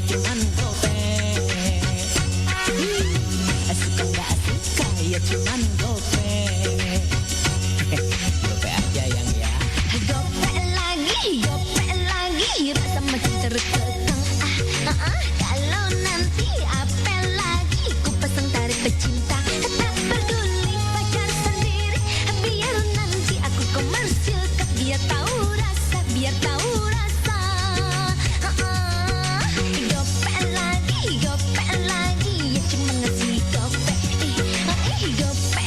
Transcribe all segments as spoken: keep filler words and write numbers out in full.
Cuman gope. Suka nggak suka, ya cuman gope. Gope aja yang ya. Gope lagi, gope lagi, rasa makin terkekang. Ah, ah, ah, kalau nanti apel lagi, ku pasang tarif pecinta. Tak peduli pacar sendiri, biar nanti aku komersilkan. Biar tahu rasa, biar tahu rasa. Ah, ah, gope lagi, gope lagi, ya cuma ngasih gope. Ih, ah, ih, gope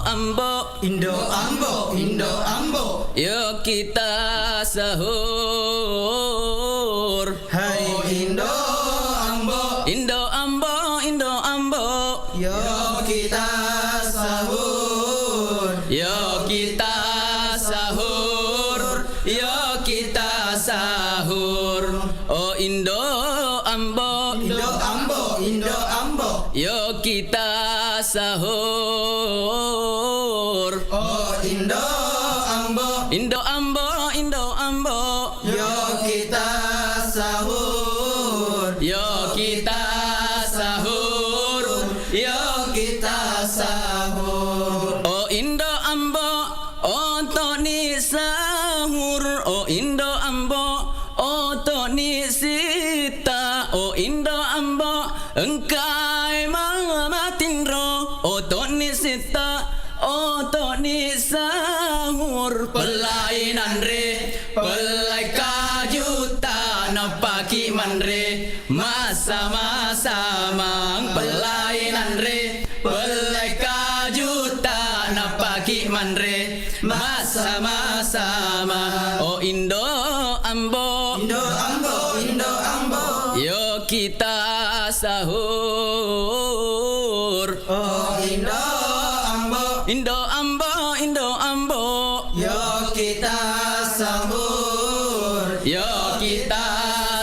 Ambo. Indo Ambo, Indo Ambo. Yo kita sahur. Hai Indo Ambo. Indo Ambo, Indo Ambo. Yo kita sahur. Yo kita sahur. Yo kita sahur. Oh Indo Ambo. Indo Ambo, Indo Ambo. Yo kita sahur. Oh Indo Ambo. Indo Ambo, Indo Ambo. Yo kita sahur. Yo kita sahur. Yo kita sahur. Oh Indo Ambo, otoni sahur. Oh Indo Ambo, otoni sita. Oh Indo Ambo, engkai mama tinro. Otoni sita, otoni sahur. Pellai nanre, pellai kajuta, napaki manre. Massama-samang pellai nanre, pellai kajuta, napaki manre. Massama-sama. Oh Indo Ambo. Indo Ambo, Indo Ambo. Yo kita sahur. Oh Indo Ambo. Indo Ambo, Indo Ambo. Yo kita sahur. Yo kita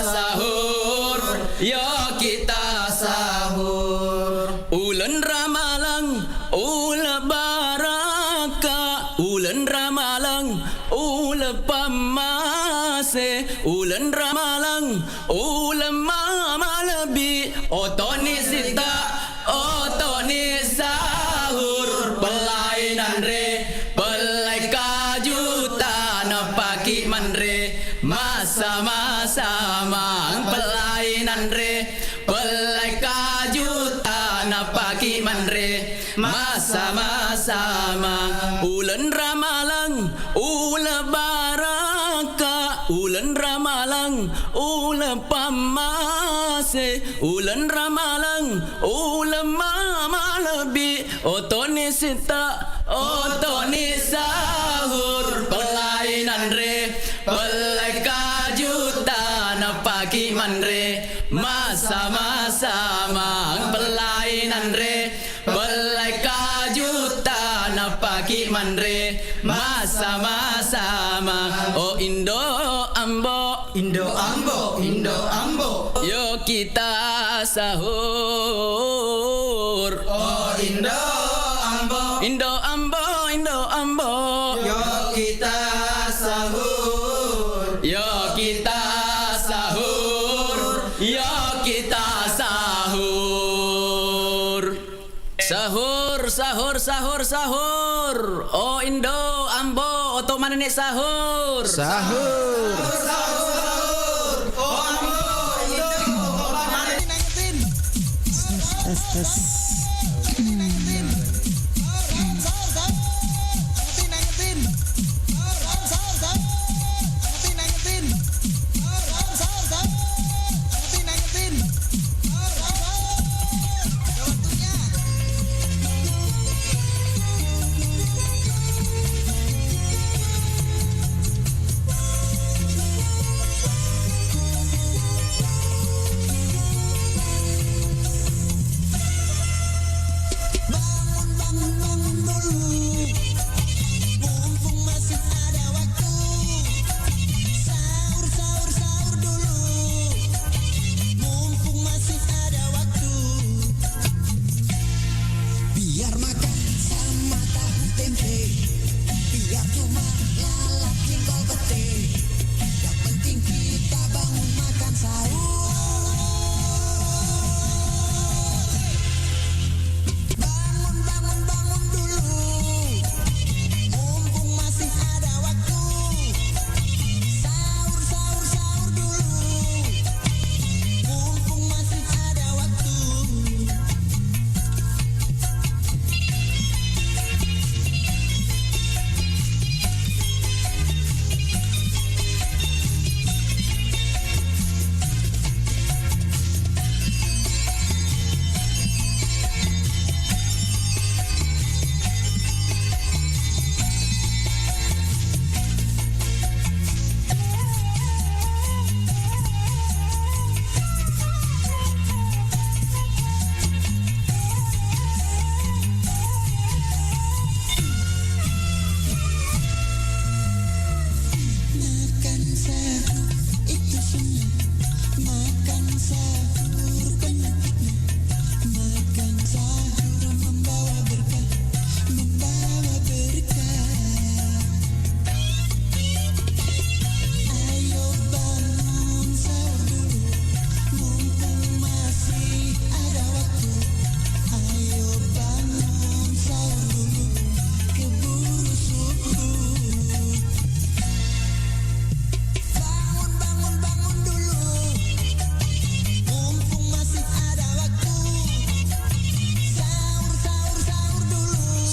sahur. Yo kita sahur. Uleng Ramalang, uleng baraka. Uleng Ramalang, uleng pammase. Uleng Ramalang, uleng mamalebbi. Otoni sita, otoni sahur. Pellai nanre, pellai kajuta, napaki manre. Massama-samang pellai nanre, pellai kajuta, napaki manre. Massama-sama. Uleng Ramalang, uleng baraka. Uleng Ramalang, uleng pammase. Uleng Ramalang, uleng mamalebbi. Otoni sita, otoni sahur. Pellai nanre, pellai kajuta, napaki manre. Massama-sama pellai nanre, pellai kajuta, napaki manre. Massama-sama. Oh Indo Ambo. Indo Ambo, Indo Ambo. Yo kita sahur. Oh Indo Ambo. Indo Ambo, Indo Ambo. Yo kita sahur. Yo kita sahur. Yo kita sahur. Sahur, sahur, sahur, sahur. Oh Indo Ambo, oto manenni sahur. Sahur. Sahur, sahur, sahur. Oh Ambo, Indo, oto manenni. Tes, tes.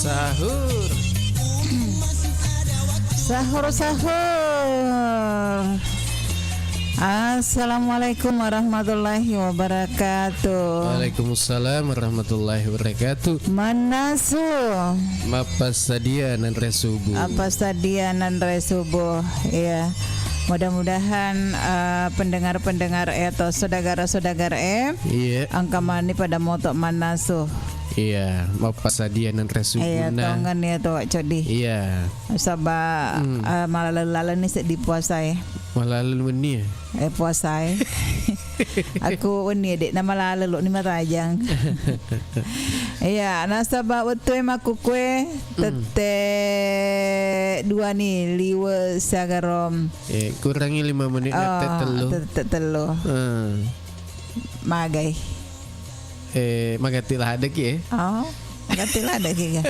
Sahur. Sahur, sahur. Assalamualaikum warahmatullahi wabarakatuh. Waalaikumsalam warahmatullahi wabarakatuh. Mannasu. Mappasadia nanre subuh. Mappasadia nanre subuh. Iya. Mudah-mudahan, eh, pendengar-pendengar, eh, atau saudara-saudara, eh, iya, engka mani pada moto mannasu. Iya, mappasadia nanre subuh. Iya, tongeng iya to, Codi. Iya. Saba, hmm, eh, malaleng-laleng ni seddi puasa e. Malaleng wenni e? Eh, puasa e. Aku wenni e, dek na malaleng lo ni matajang. Iya, nasaba wettu e makkukue, hmm, tette dua ni liwe siaga rom. Eh, kurangi lima menit, oh, tette tellu. Tette tellu. Hmm. Magai. Eh, magatti ladeki, eh? Oh, magatti ladeki, ga?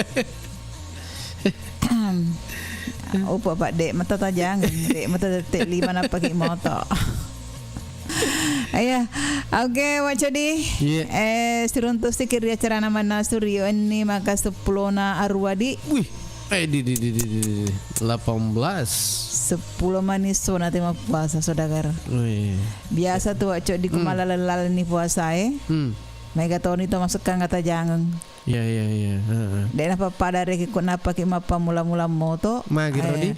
Upa, Pak, dek mata tajang, dek mata detik lima napaki moto. Iya, oke, Wa Codi. Iya. Eh, siruntu sikit ri acarana mannasu ri wenni maka seppulo na aruwa di. Wih. Eh, di, di, di, di, di, di. Delapan belas. Seppulo mani sona te mappuasa, saudara. Oh, iya. Biasa tu, Wa Codi, ku, hmm, malaleng-laleng ni puasa e. Hmm. Mega toni to masuk kang kata jangang. Iya, iya, iya. Heeh. Dek napappada reki ku napaki mappammula-mula moto. Magi, eh, Rodi?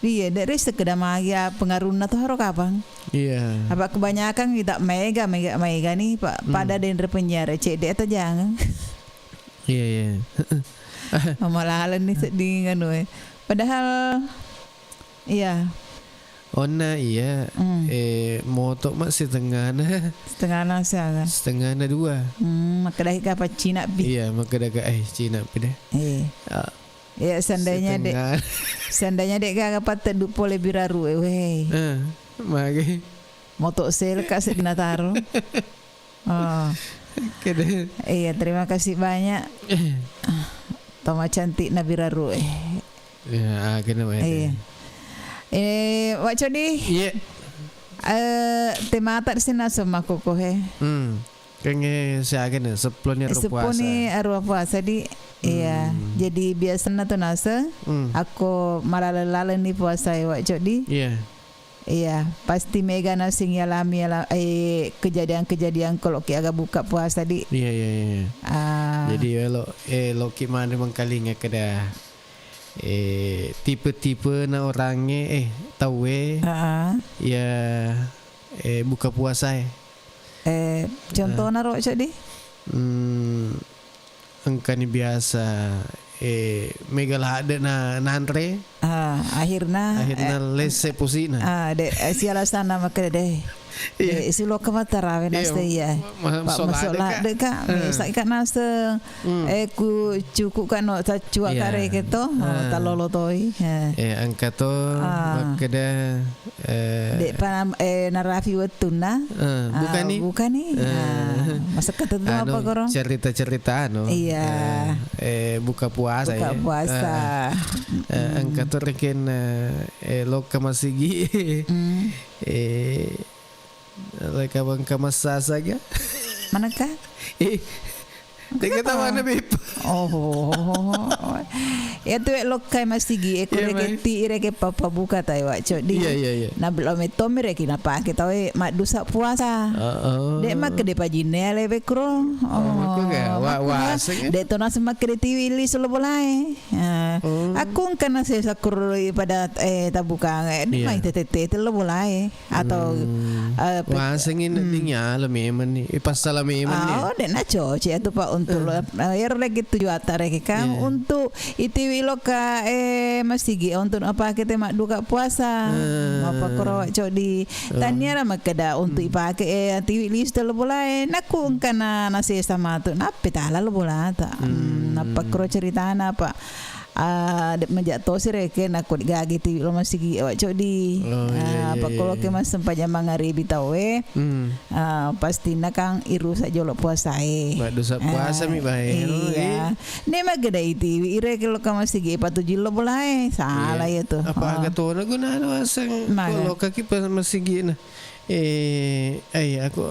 Iya, dek ri sekedar magi, ah, pengaruhna tu haro kapang. Iya. Apa kebanyakan kita mega, mega, mega ni, Pak, hmm, pada denre penyiar cedde atau jangan. Iya, iya. Malaleng ni seddi anu e. Padahal, iya. Onna iya, hmm, eh, moto ma setengahna. Setengahna siaga? Setengahna dua. Hmm, makkedaki kapang Cina pi. Iya, makkedaka, eh, Cina pi deh. Iya. Ah, iya, seandainya dek, setengah, seandainya dek gaga patteddu pole biraru e, weh. Eh, magi. Moto selka seddi nataro. Oh. Kede. Iya, terima kasih banyak. Toma cantik Nabi Raru, eh. Ya, ah, kena, Wa. Iya. Eh, Wa Codi. Iya. Eh, temata di sini langsung makkoko, he. Hmm. Kenge siaga nih, sepuluh nih aruwa puasa. Sepuluh nih aruwa puasa di. Iya. Hmm. Jadi biasanya tuh nase, hmm, aku malaleng-laleng nih puasa ya, Wa Codi. Iya. Iya, pasti mega naseng ialami ala-, eh, kejadian-kejadian kalau ki aga buka puasa di. Iya, iya, iya. Ah. Jadi, elo, eh, loki mani mengkalinga keda, eh, tipe-tipe na orangnge, eh, tauwe, ah, iya, eh, buka puasa, eh. Eh, contohna, ah, ro, Cok, di? Hmm, engkani biasa, eh, mega ladde na nanre. Ah, akhirna, akhirna, eh, lesse posina. Ah, de, eh, siala sana makkeda de. Iya. De, isi lokka matarawe, iya, nase iya. Ma-, ma-, pa-, maso ladde ka. Ladde ka, eh, mesa ka nase, hmm, eh, ku cuku ka no, tacua, iya, kare keto, oh, ah, talolo toi. Eh. Eh, engka to, ah, makkeda, eh, de pa, eh, narafi wettunna. Eh, ah, bukani? Bukani? Eh. Ah, masekka tentu anu, apa koro? Cerita-cerita anu. Iya. Eh, eh, buka puasa, buka ya. Puasa. Eh, eh, mm-mm, engka to rekeng, eh, eh, lokka masigi. Mm. Eh, lokka bangka masasa ga? Manakah? Eh, Dega tawana, Beb. Oh. Iya tu, eh, lokkai masigi, eh, iya, mai. Kuregetti, irege papa buka tai, Wa, Cok, di. Iya, iya, iya. Na belo mettomi reki napake tau, eh, maddusa puasa. Heeh. De makkede pajinne ale bekro. Oh, oh, makku ga? Wa-, makku ga? Waseng, eh? De to naseng makkede tiwili solo bolae. Eh, oh, aku engka nase sakkuroi pada, eh, tabukang, eh, di, iya, mai tete-tete lo bolae. Atau, hmm, eh, pe-, wasengngi, hmm, ding yala memang ni. Eh, passala memang ni. Oh, de na coci atu, Pak, Betul. Eh, ero lagi tujuatta rekeng kan untuk itiwi loka, eh, masigi untuk apa kita madduka puasa. Mappakkoro codi. Taniara makkeda untuk ipake, eh, tiwi lisu tellu bolae. Nakku engkana nasesa matu. Nappe tala lo bolata. Hmm, nappakkoro ceritana apa? Ah, de-, maja tosi rekeng nakku digage tiwi lo masigi wa codi. Oh, iya, iya, pakkoro ke massempajang mangaribi tauwe. Ah, pastinna kan irusa jolo puasae. Maddusa puasa mi bae, iya. De maggeda itiwi ire ke loka masigi patuju lo bolae. Salah ya tu. Apa aga tona gunana waseng? Maga. Ko lokaki pa masigina. Eh, ai aku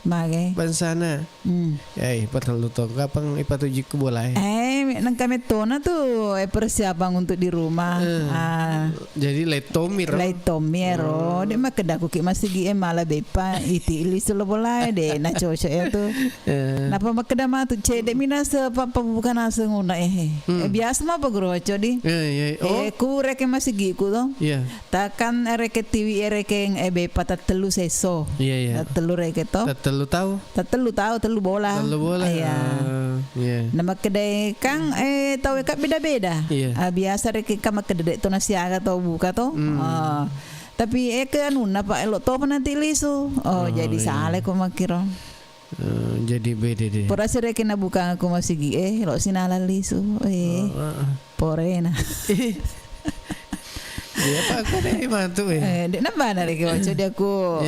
maga. Bangsana. Hmm. Eh, patellu tong kapang ipatuju ku bolae. Eh, nengka mettona tu, eh, persiapan untuk di rumah. Ah. Jadi, laittommi ro? Laittommi ero. De makkeda kuki masigi e mala beppa, iti lisu lo bolae de, na cocok ya tu. Napa makkeda matu, cedde mi nase pa-, pabbuka naseng una, eh. Eh, biasa ma pagro codi. Eh, ku reke masigi ku to. Iya. Takkan reke tiwi e rekeng, eh, beppa tattellu sesso. Iya, iya. Tattellu reke to. Tattellu tau. Tattellu tau, tellu bola. Tellu bola. Iya. Ah, iya. Na makkedae kan, eh, tau e ka beda-beda. Iya. Ah, biasa rekeng ka makkeda de to nasiaga tau buka to. Ah. Tapi, eh, ke anunna pa elo topa nanti lisu. Oh, jadi salah ko makkiro. Eh, jadi beda deh. Pura sireke na buka aku masigi e, lo sinala lisu. Eh. Porena. Iya, apa aku deh matu e. Eh, de nambana lagi waco di aku.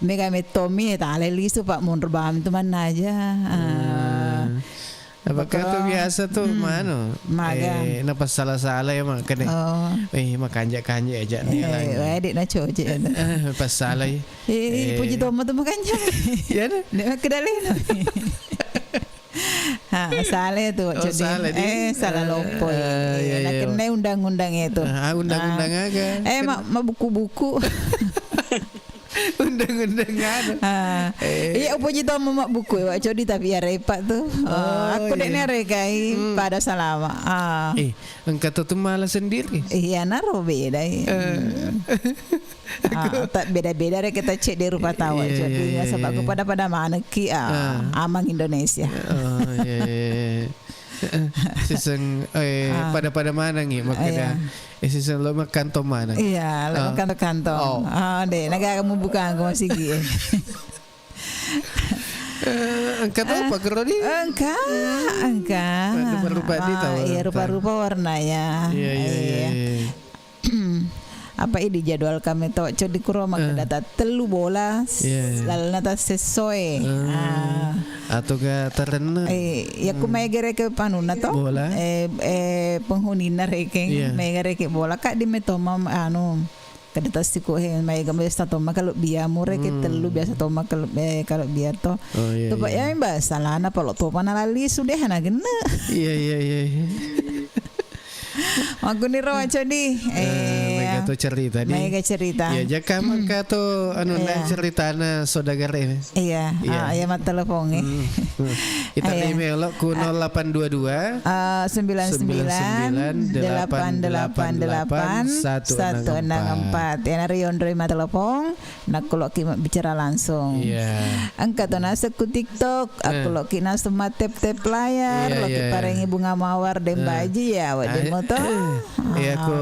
Mega mettomi, eh, tale lisu, Pak, mundur bam tu mana aja. Ah. Apa kau tu biasa tu mano? Maga. Eh, napa salah-salah ya, Mak, kene. Oh. Eh, makanja-kanja aja nih. Eh, wadik na coce. Eh, pas salah ya. Eh, puji tomma tu makanja. Iya, deh. De makkeda lena. Ha, salah tu, Codi. Eh, salah loppo. Iya, iya. Nakenna undang-undang itu. Ah, undang-undang aga? Eh, ma-, mabbuku-buku. Undang-undang anu. Ah. Iya, upoji to mabbuku, Wa Codi, tapi ya repa tu. Oh, aku dek nerekai pada salama. Ah. Eh, engka tu tu malah sendiri. Iya, naro beda. Ah, tak beda-beda rek kita cek di rupa tawa. Iya, jadi iya, iya, nasaba aku pada-pada manekki, ah, amang Indonesia. Oh, iya, iya, iya. Siseng, eh, pada-pada manengi, makanya, eh, siseng lo makkantong maneng. Iya, lo makkantong-kantong. Oh. Ah, deh, naga kamu buka aku masih gie. Eh, engka to apa kero di? Engka, engka. Rupa-rupa di tahu. Iya, rupa-rupa warnanya. Iya, iya, iya, iya. Apa idi jadwal kami to, codi kuro makkeda ta tellu bola, lalena ta sessoe. Ah. Atau ga tarenna. Eh, ya ku mai gere ke panuna to. Bola. Eh, eh, penghunina rekeng, mai gere ke bola, Kak, di metoma, anu, kada tasiku he, mai ga biasa toma kalau bia mure ke tellu biasa toma kalau, eh, kalau bia to. Oh, iya, iya. Pak, ya, mbak, salana palo topa na lali sudah na genne. Iya, iya, iya, iya. Makkuniro, Codi. Eh, mega to cerita di. Mega cerita. Iya, jaka maka to, anu, na ceritana saudagar ini. Iya, ah, iya, mattelepon, eh. Kita email lo ku nol delapan dua dua, sembilan sembilan, delapan delapan delapan, satu enam empat. Ya, nari onroi mattelepon. Nakkuloki mabbicara langsung. Iya. Engka to naseng ku TikTok, akkuloki naseng mattep-tep layar, loki parengi bunga mawar deng baji ya, awak demo to. Iya, ko,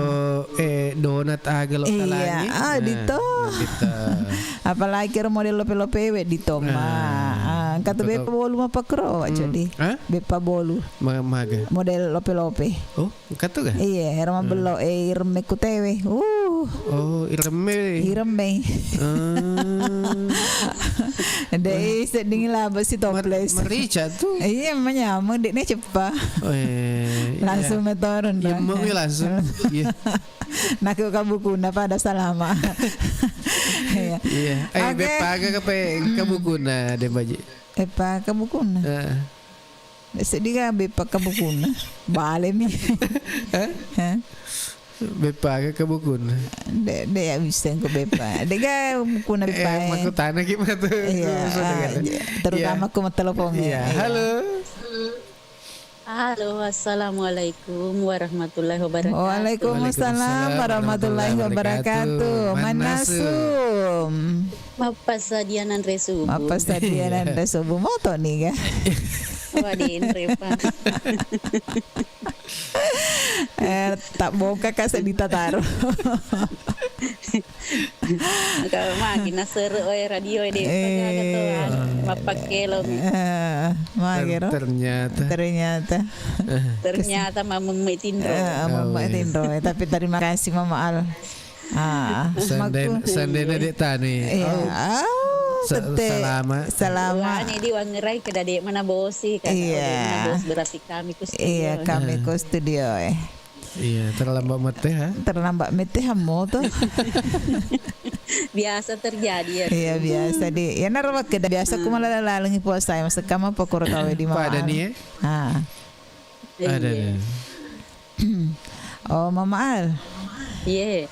eh, donat aga lo talangi. Ah, dito. Apalagi ro model lope-lope we dito ma. Ah, engka to bepa bolu mappakro, awak codi. Bepa bolu. Maga. Model lope-lope. Oh. Engka tu ga? Iya, ero mabello, eh, iremme kutewe. Uh. Oh, iremme. Iremme. Ah. Dei sedding laba si toples. Merica tu. Iya, manyameng dek ne ceppa. Oh, iya, iya. Langsung metorun. Iya, mau langsung. Iya. Naku kabukuna pada salama. Iya. Iya. Eh, bepa aga kape kabukuna de baji. Epa kabukuna. Heeh. Seddi ga beppa kabukuna. Bale mi. Hah? Hah? Beppa ga kabukuna. De, de ya bisa engko beppa. De ga bukuna beppa. Eh, makutana ki matu. Iya, terutama ku mattelepon. Iya, halo. Halo, assalamualaikum warahmatullahi wabarakatuh. Waalaikumsalam warahmatullahi wabarakatuh. Mannasu. Mappasadia nanre subuh. Mappasadia nanre subuh. Moto ni ga? Wah, denre pa. Eh, tak bongkar ka seddi tataro. Kalau magi nasere wae radio de, eh, mappakkelo. Eh, magi ro. Ternyata. Ternyata. Ternyata mamemme tinro. Eh, mamemme tinro. Eh, tapi terima kasih Mama Al. Ah, seandai-, makku. Seandaina de' tani. Iya. Oh. Ah, sa-, tette. Salama. Salama. Wani di wangerai keda de' mana bosi, kan? Iya. Oh, de' mana bosi, berarti kami ku studio. Iya, kami ku studio, eh. Iya, terlambat mette, ha? Terlambat mette, ha, mo to. Biasa terjadi, ya. Iya, biasa di. Ya, naro keda biasa ku malah lalengi puasa, ya, masa kama pokoro tawe di Mama Al. Pada ni, eh? Ah. Ada, ada. Oh, Mama Al. Iye.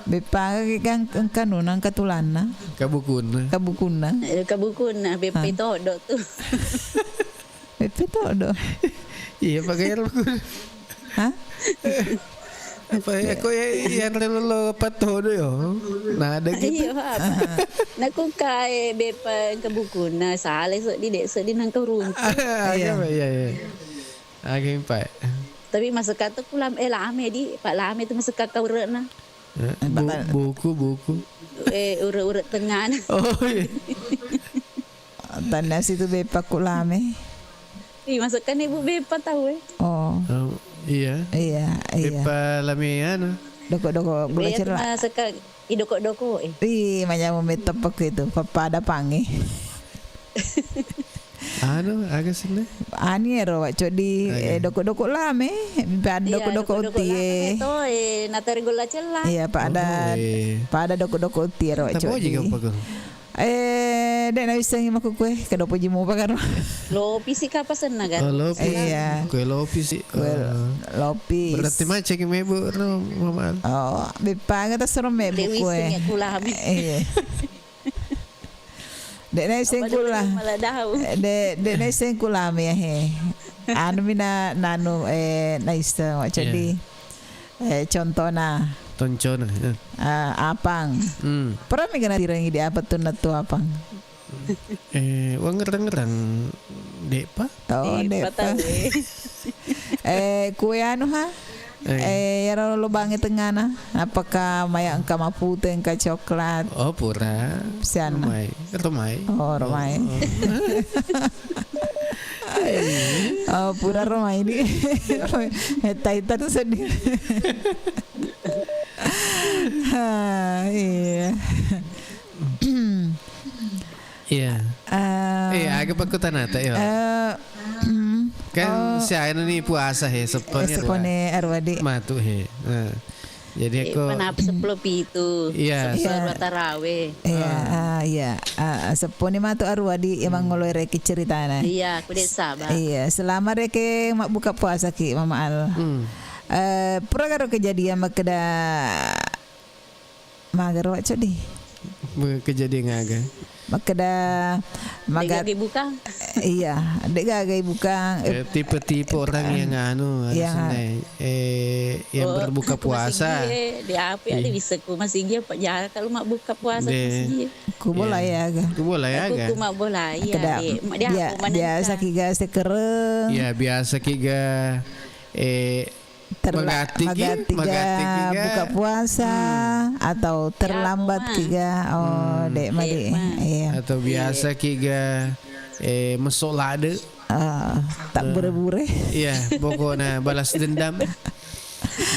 Beppa ki kan, kan kanuna, kan tulanna. Kabukunna. Kabukunna. Eh, kabukunna, beppe todo tu. Beppe todo. Iya, pakai rukun. Hah? Apa ya, kok ya, yang relo lo apa todo yo? Nah, ada gitu. Iya, apa? Naku kae beppa kabukunna, sale so di de, so di nang karuntu. Iya. Iya, iya. Aga impai. Tapi masukka tu ku lam-, eh, lame di, Pak, lame tu masukka ka ure'na. Eh, bu-, buku, buku. Eh, ure-ure tengana. Oh, iya. Tanna situ beppa ku lame. Ih, masukka ni bu beppa tau, eh. Oh. Oh, iya. Iya, iya. Beppa lame anu. Doko-doko gula cella. Masukka i doko-doko, eh. Ih, manyamu metta pakku itu, pappada pangi. Anu, aga senna? Ani ero, Wak Codi, eh, doko-doko lame, pad-, iya, doko-doko uti, lame eh. To, eh, natari gula cella. Iya, pada, oh, eh, pada doko-doko uti ero, Wak Codi. Apa kau? Eh, de' nawissengi makkukue, kedo poji mupa karo. Lopi si kapa senna kan? Oh, lopi. Iya. Kue lopi si. Kue, eh, lopi. Berarti macam ki mebu ro, Mama. Oh, beppa aga tasoro mebu kue. Iya. De' naisseng kula. De', de' naisseng kula mi, he. Anu mi na, nanu, eh, naisseng, Wak Codi. Eh, contona. Toncona, eh. Ah, apang. Hmm. Pura mi kena tirengi di apa tu natu apang? Eh, wangerang-ngerang, de'pa? Oh, de'pa. De'pa tau, eh. Eh, kue anu, ha? Eh. Eh, iyaro lubangnge tengngana. Apakah maya engka mapute, engka coklat? Oh, pura. Sianna. Romai. Romai. Oh, romai. Oh, oh. Oh, pura romai di. Hetta-hetta tu sedih. Ha, iya. Iya. Eh, eh, aga pakkutanata, yo? Eh, mm, kan oh, siaga ni puasa, he, seppone, eh, seppone arwadi. Matu, he. Nah. Jadi eh, aku manap seppulo pitu. Iya. Seppulo tarawe. Iya, ah, iya. Ah, seppone matu arwadi, emang ngoloi reki ceritana. Iya, aku de' saba. Iya, selama reke mabbuka puasa ki, Mama Al. Hmm. Eh, pura garo kejadian makkeda Magaro, Wak Codi. Be-, kejadian aga? Makkeda maga-, de' gaga ibukang. Iya, de' gaga ibukang. Eh, tipe-tipe orang yang anu, harus yang senai. Eh, yang berbuka puasa. Masigie, de' apa ya, de' bisa ku masigie apa jaga kalau mabbuka puasa masigie. Ku bola ya aga. Ku bola ya aga. Aku ku mabbola, iya, de'. Biasa kiga sekereng. Iya, biasa kiga, eh, Terla-, magatti ki, magatti ga buka puasa atau terlambat ki ga, oh, de' madi. Iya. Atau biasa ki ga, eh, messo lade. Ah, tak bure-bure. Iya, pokoknya balas dendam.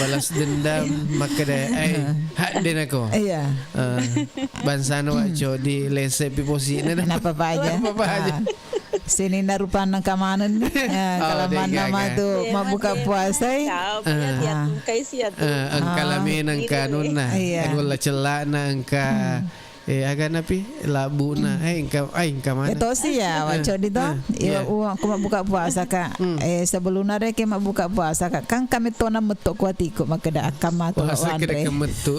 Balas dendam, makkeda, eh, hak de' nako. Iya. Eh, bangsana Wak Codi lese pi posina. Kenapa paja? Kenapa paja? Ah. Sininna rupanna engka manenni. Ya, oh, kalau manna matu mabbuka puasa, eh. Eh, engka lamena, engka anunna. Iya. Golla cellana, engka, eh, agana pi? Labbuna. Eh, engka, ai, engka maneng. Itu sih ya, Wak Codi to. Iya, uang aku mabbuka puasa, Kak. Eh, sebelumna reke mabbuka puasa, Kak. Kan kami tona metto kuatiku makkeda akkamma to. Puasa kede kemettu.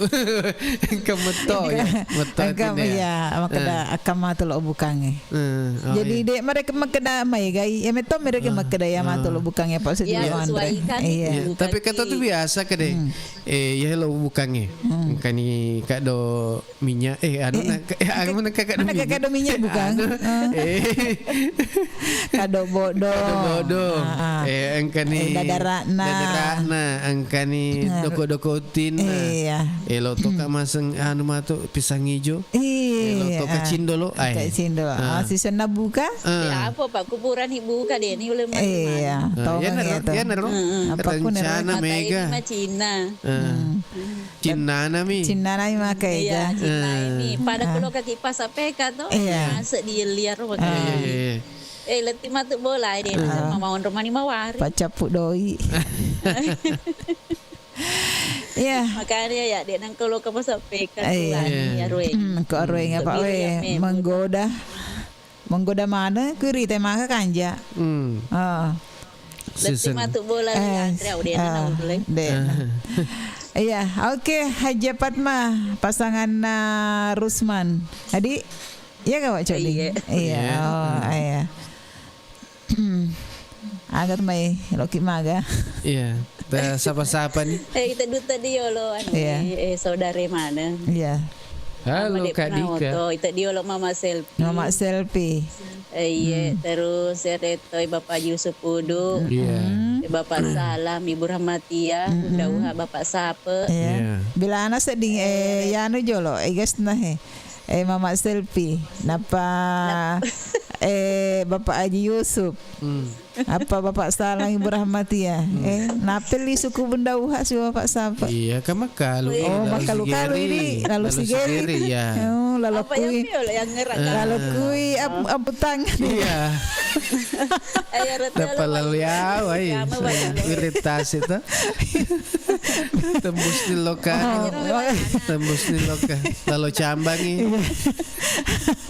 Engka metto ya. Metto engka, iya, makkeda akkamma to lo bukangnge. Eh, oh, jadi iya. De' mereka makkeda maegai, ya metto mereka makkeda ya matu lo bukangnge, Pak Sudi. Iya, Andre. Iya. Tapi kata tu biasa kede. Eh, ya lo bukangnge. Engkani kado minyak, eh, anu. Mana kakak dominya bukan? Anu, eh. Kado bodo. Kado bodo. Ah, ah. Eh, engkani dadarana. Dadarana, engkani doko-doko utinna. Iya. Eh, lo toka maseng anu matu pisang ijo. Iya. Eh, lo toka cindolo. Ai. Cindolo. Ah, sisenna buka. Eh, apa Pak, kuburan hi buka deh, ni ulun mati. Iya. Tonga gitu. Apa ku nero? Rencana mega. Cinna. Cinnanami. Cinnanami maka ega. Iya, cinnanami. Pada kulo kaki pasa peka to. Iya. Masuk di liar. Iya, iya, iya. Eh, letih matu bola deh. Mama onro mani mawari. Pacappu doi. Iya. Makanya ya, dek nang kalau ke pasa peka tuh lagi ya, Rueng. Hmm, ko Rueng apa we menggoda. Menggoda mana? Kuri te maka kanja. Hmm. Ah. Letih matu bola le, Andrea udah enak udah le. Iya, oke, Haja Fatma, pasanganna Rusman. Adi, iya gak, Wak Coding? Iya. Iya, oh, iya. Agar mai loki maga. Iya, ta sapa-sapa nih. Eh, kita duta diolo anu, eh, saudara mana? Iya. Halo, Kak Dika. Ita diolo Mama Selfie. Mama Selfie. Eh, iya, terus ya retoi Bapak Yusuf Pudu. Iya. Eh, Bapak Salam, Ibu Rahmatia, Bunda Uha, Bapak Sape. Iya. Bilana sedding, eh, yanu jolo, eh, guys, nah, eh. Eh, Mama Selfie. Napa, eh, Bapak Haji Yusuf. Apa Bapak Salang Ibu Rahmatia? Eh, napel li suku Bunda Uha si Bapak Sape. Iya, kan makalu. Oh, makalu-kalu ini. Lalu sigeri. Iya. Oh, lalu kui. Lalu kui, amputang. Iya. Napa lalu ya, wai. Iritasi to. Tembus di loka. Tembus di loka. Lalu cambangi.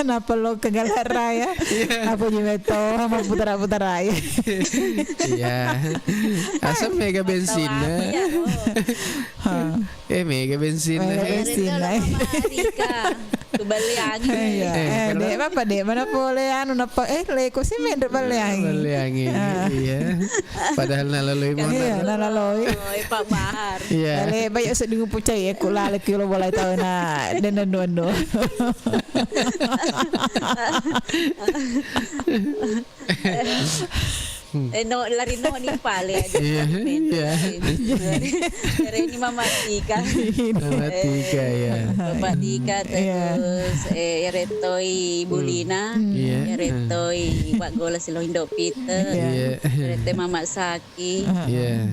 Napa lo ke Galarraya? Apa ji meto mau putara-putara ya? Iya. Asam mega bensin. Eh, mega bensin. Mega bensin. Kubali angin. Iya. Eh, dek apa dek mana pole anu napa eh leko si mendek bali angin. Bali angin. Iya. Padahal nalaloi mana? Iya, nalaloi. Oh, Pak Bahar. Iya. Bale baik seding pucai aku lalek kilo boleh tahu na dan dan don don. Eh, no, lari no ni pale aja. Iya, iya. Dari ini Mama Tika. Mama Tika, ya. Bapak Tika, terus, eh, Retoi Bulina. Iya. Retoi Pak Gola Silong Indo Pite. Iya. Retoi Mama Saki. Iya.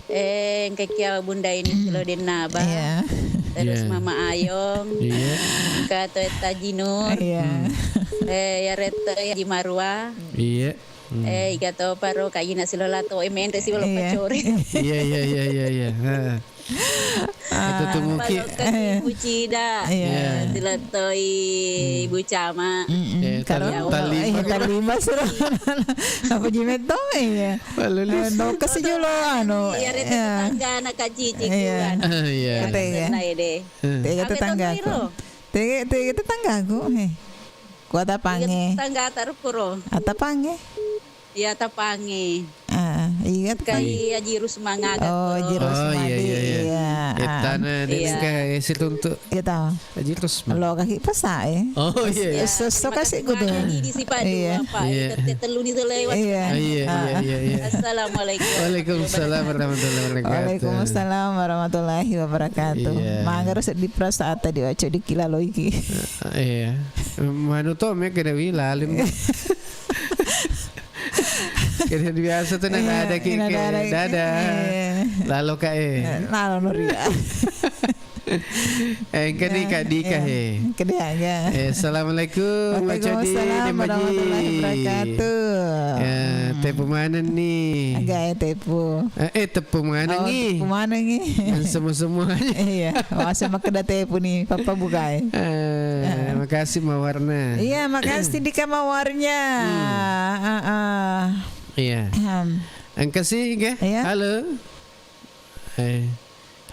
Eh, engka kia Bunda ini silo Dennaba. Iya. Terus Mama Ayong. Iya. Engka to Etta Jinur. Iya. Eh, ya Retta ya Jimarua. Iya. Eh, iga to paro kayina silo lato, eh, menre silo pacore. Iya, iya, iya, iya, iya. Itu tuh mungkin. Paloka Ibu Cida. Iya. Silo toi Ibu Cama. Eh, kalau talima, eh, talima siro. Apa jimet to? Iya. Palulis. Eh, no, kasih jolo, anu. Iya, tetangga anak Kak Cici. Iya. Iya. Tega tetanggaku. Tega, tega tetanggaku. Heh. Kuata pange. Tetangga taruh kuro. Ata pange. Iya, tapange. Ah, iya, tapange. Kai Aji Rusmang aga. Oh, Aji Rusmadi. Iya. Etana dene ka esi tuntu. Iya, tahu. Aji Rusmang. Lo kaki pasa, eh. Oh, iya. So, so kasih kudu. Di, di si Pak dua, Pak. Iya. Tette telu ni tu lewat. Iya. Iya, iya, iya, iya. Assalamualaikum. Waalaikumsalam warahmatullahi wabarakatuh. Waalaikumsalam warahmatullahi wabarakatuh. Iya. Mangga rasa di perasaan tadi waco di kilalo iki. Iya. Manu to me kena wi lalim. Kena biasa tu nada ki. Iya, nada ki. Dada. Iya. Lalo ka e. Eh, lalo nuria. Eh, engka ni Kak Dika he. Engka dia aga. Eh, assalamualaikum, Macodi. Waalaikumsalam warahmatullahi wabarakatuh. Ya, tepu maneng ni. Aga e tepu. Eh, eh, tepu maneng ni. Tepu maneng ni. Dan semua-semuanya. Iya, wasa makkeda tepu ni, papa bukai. Eh, makasih mawarna. Iya, makasih Dika mawarnya. Ah, ah. Iya. Engka si, oke. Iya. Halo. Eh.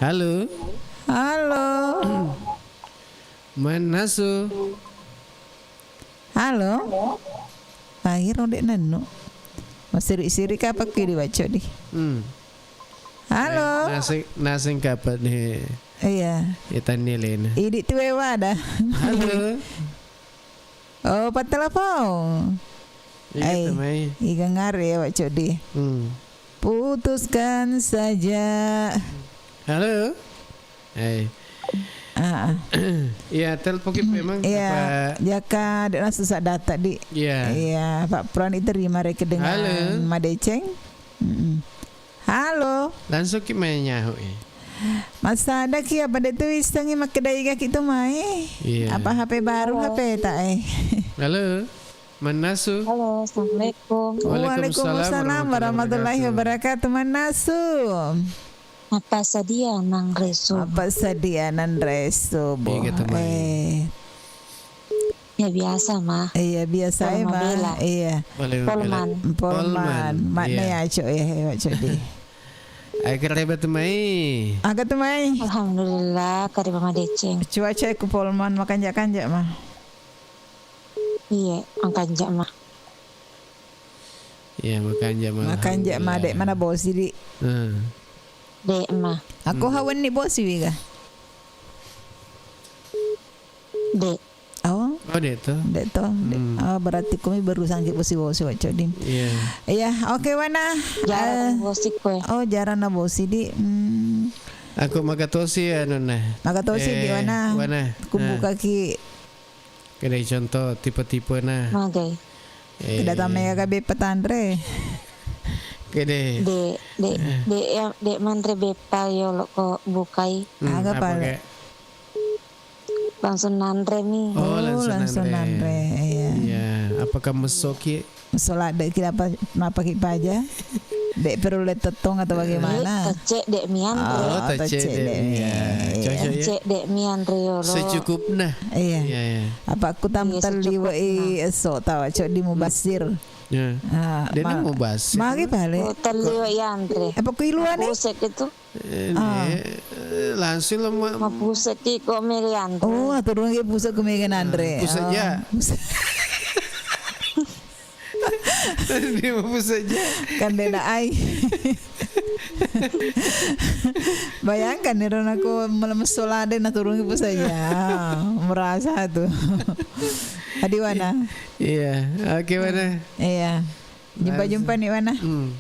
Halo. Halo. Mannasu. Halo. Akhirnya dek nennu. Masiri-siri apa ki diwaco di? Hmm. Halo. Eh, naseng, naseng kapan nih? Iya. Ya, tanya Lena. Idi tuwe wada. Halo. Oh, pattelepon. Iya, Ai, tamai. Iga ngare ya, Wak Codi. Hmm. Putuskan saja. Halo. Eh. Ah, ah. Iya, telepon ki memang. Iya, apa? Jaka de' langsung sa data di. Iya. Iya, Pak Pran itu terima reke dengan Halo. Madeceng. Mm-mm. Halo. Langsung ki menyahu, eh. Masada ki apa de' tu isengi makkedai gaki tu mai. Iya. Apa H P baru Halo. H P tak, eh? Halo. Mannasu. Halo, assalamualaikum. Waalaikumsalam warahmatullahi wabarakatuh. Mannasu. Apa sadia nanre subuh? Apa sadia nanre subuh? Iya, gitu, Mai. Eh. Ya, biasa, Ma. Iya, biasa, Polman Ma. Bela. Iya. Polman. Polman. Polman. Makna iya. Ya, Cok, ya, hewa, Cok, di. Ai, kereba tu, Mai. Aga tu, Mai? Alhamdulillah, kereba madeceng. Cuaca ku Polman, makanja-kanja, Ma. Iya, makanja, Ma. Iya, makanja, Ma. Makanja, Ma, alhamdulillah. Dek mana bosi, di? Hmm. Dek, Ma. Aku hmm. Hawan ni bosi, wiga? Dek. Oh. Oh, dek to. Dek to. Dek. Hmm. Oh, berarti kumi baru sangki bosi-bosi, Wak Codim. Iya. Iya, oke, Wana. Jarang eh, bosi kue. Oh, jarang na bosi, di. Hmm. Aku magatosi ya, Nona. Magatosi, di eh, Wana. Wana. Kubuka nah. Ki Kedai contoh tipe-tipe na. Magai. Eh. Kedatamai aga beppa tanre. Kede. De, de, eh. De, ya, de manre beppa yolo ko bukai. Hmm, aga apa pale? Ke? Langsung nanre mi. Oh, oh, langsung, langsung nanre. Nanre, iya. Iya, apakah mesoki? Sola de' ki apa, apa ki paja? De' perlu le tettong atau bagaimana? Eh, tecek de' mian. Oh, oh, tecek de' mian. Cocok ya. Tecek de' mian riolo. Secukupna. Iya. Iya, iya. Apa aku tam iya, terliwai secukupna. Esok tawa cok di mubasir. Ya. Ah, dia ma-, mubasir. Magi pale. Oh, terliwai antre. Apa ku iluan eh? Busek itu. Eh, ah. Eh, langsung lah ma-, mapusek ki ko mele antre. Oh, aturung ki pusek ko mele antre. Pusek oh. Ya. Pusek. Dia mau saja. Kan dena ai. Bayangkan nih, Ron, aku melemes solade naturungi pun saja. Merasa tuh. Adi Wana. Iya, oke, Wana. Iya. Jumpa-jumpa nih, Wana. Hmm.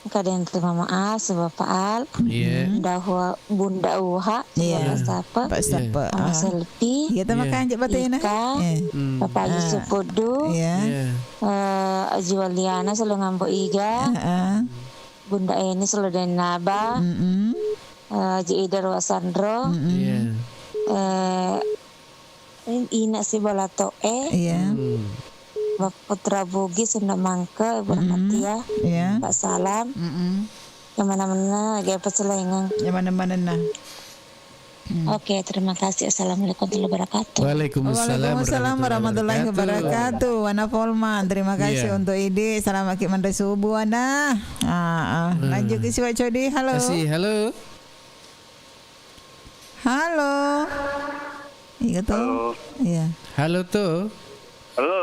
Kadang terima maaf sebab Pak Al. Iya. Bunda Uha, Bunda Uha, iya. Bunda Sapa. Pak Sapa. Ama ah. Selfie. Iya, terima kasih, Pak Tena. Ika, iya. Hmm. Bapak ah. Yusuf Pudu. Iya. Iya. Eh, Aji Waliana selalu ngambo iga. Heeh. Bunda Eni selalu denaba. Mm-mm. Eh, Aji Ida Ruasandro. Mm-mm. Iya. Eh, Ina si bola to e. Iya. Hmm. Putra Bugis, Sunda Mangke, Ibu mm-mm. Rahmatia, iya. Pak Salam. Mm-mm. Yang mana-mana, gak apa selaingan. Yang mana-mana nah. Hmm. Oke, terima kasih. Assalamualaikum warahmatullahi wabarakatuh. Waalaikumsalam warahmatullahi wabarakatuh. Wana Polman, terima kasih iya. Untuk ide. Selamat ki manre subuh, Wana. Ah, ah. Hmm. Lanjut ke siwa Codi. Halo. Kasih, halo. Halo. Iya, to? Halo. Iya. Halo, to? Halo.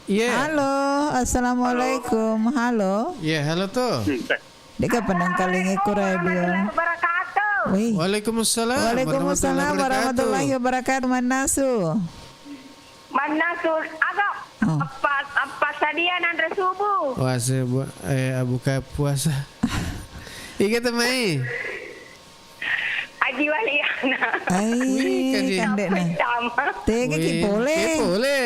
Iya. Halo, assalamualaikum. Halo. Iya, halo, to? Hmm, eh. Deka penangkalingi ku radio. Warahmatullahi wabarakatuh. Wih. Waalaikumsalam. Waalaikumsalam warahmatullahi wabarakatuh. Mannasu. Mannasu, aga, oh. Apa, apa sadia nanre subuh? Wah, saya bu-, eh, buka puasa. Iga temai. Aji Waliana. Ai, wih, kandek na. Tega ki pole. Wih, ki pole.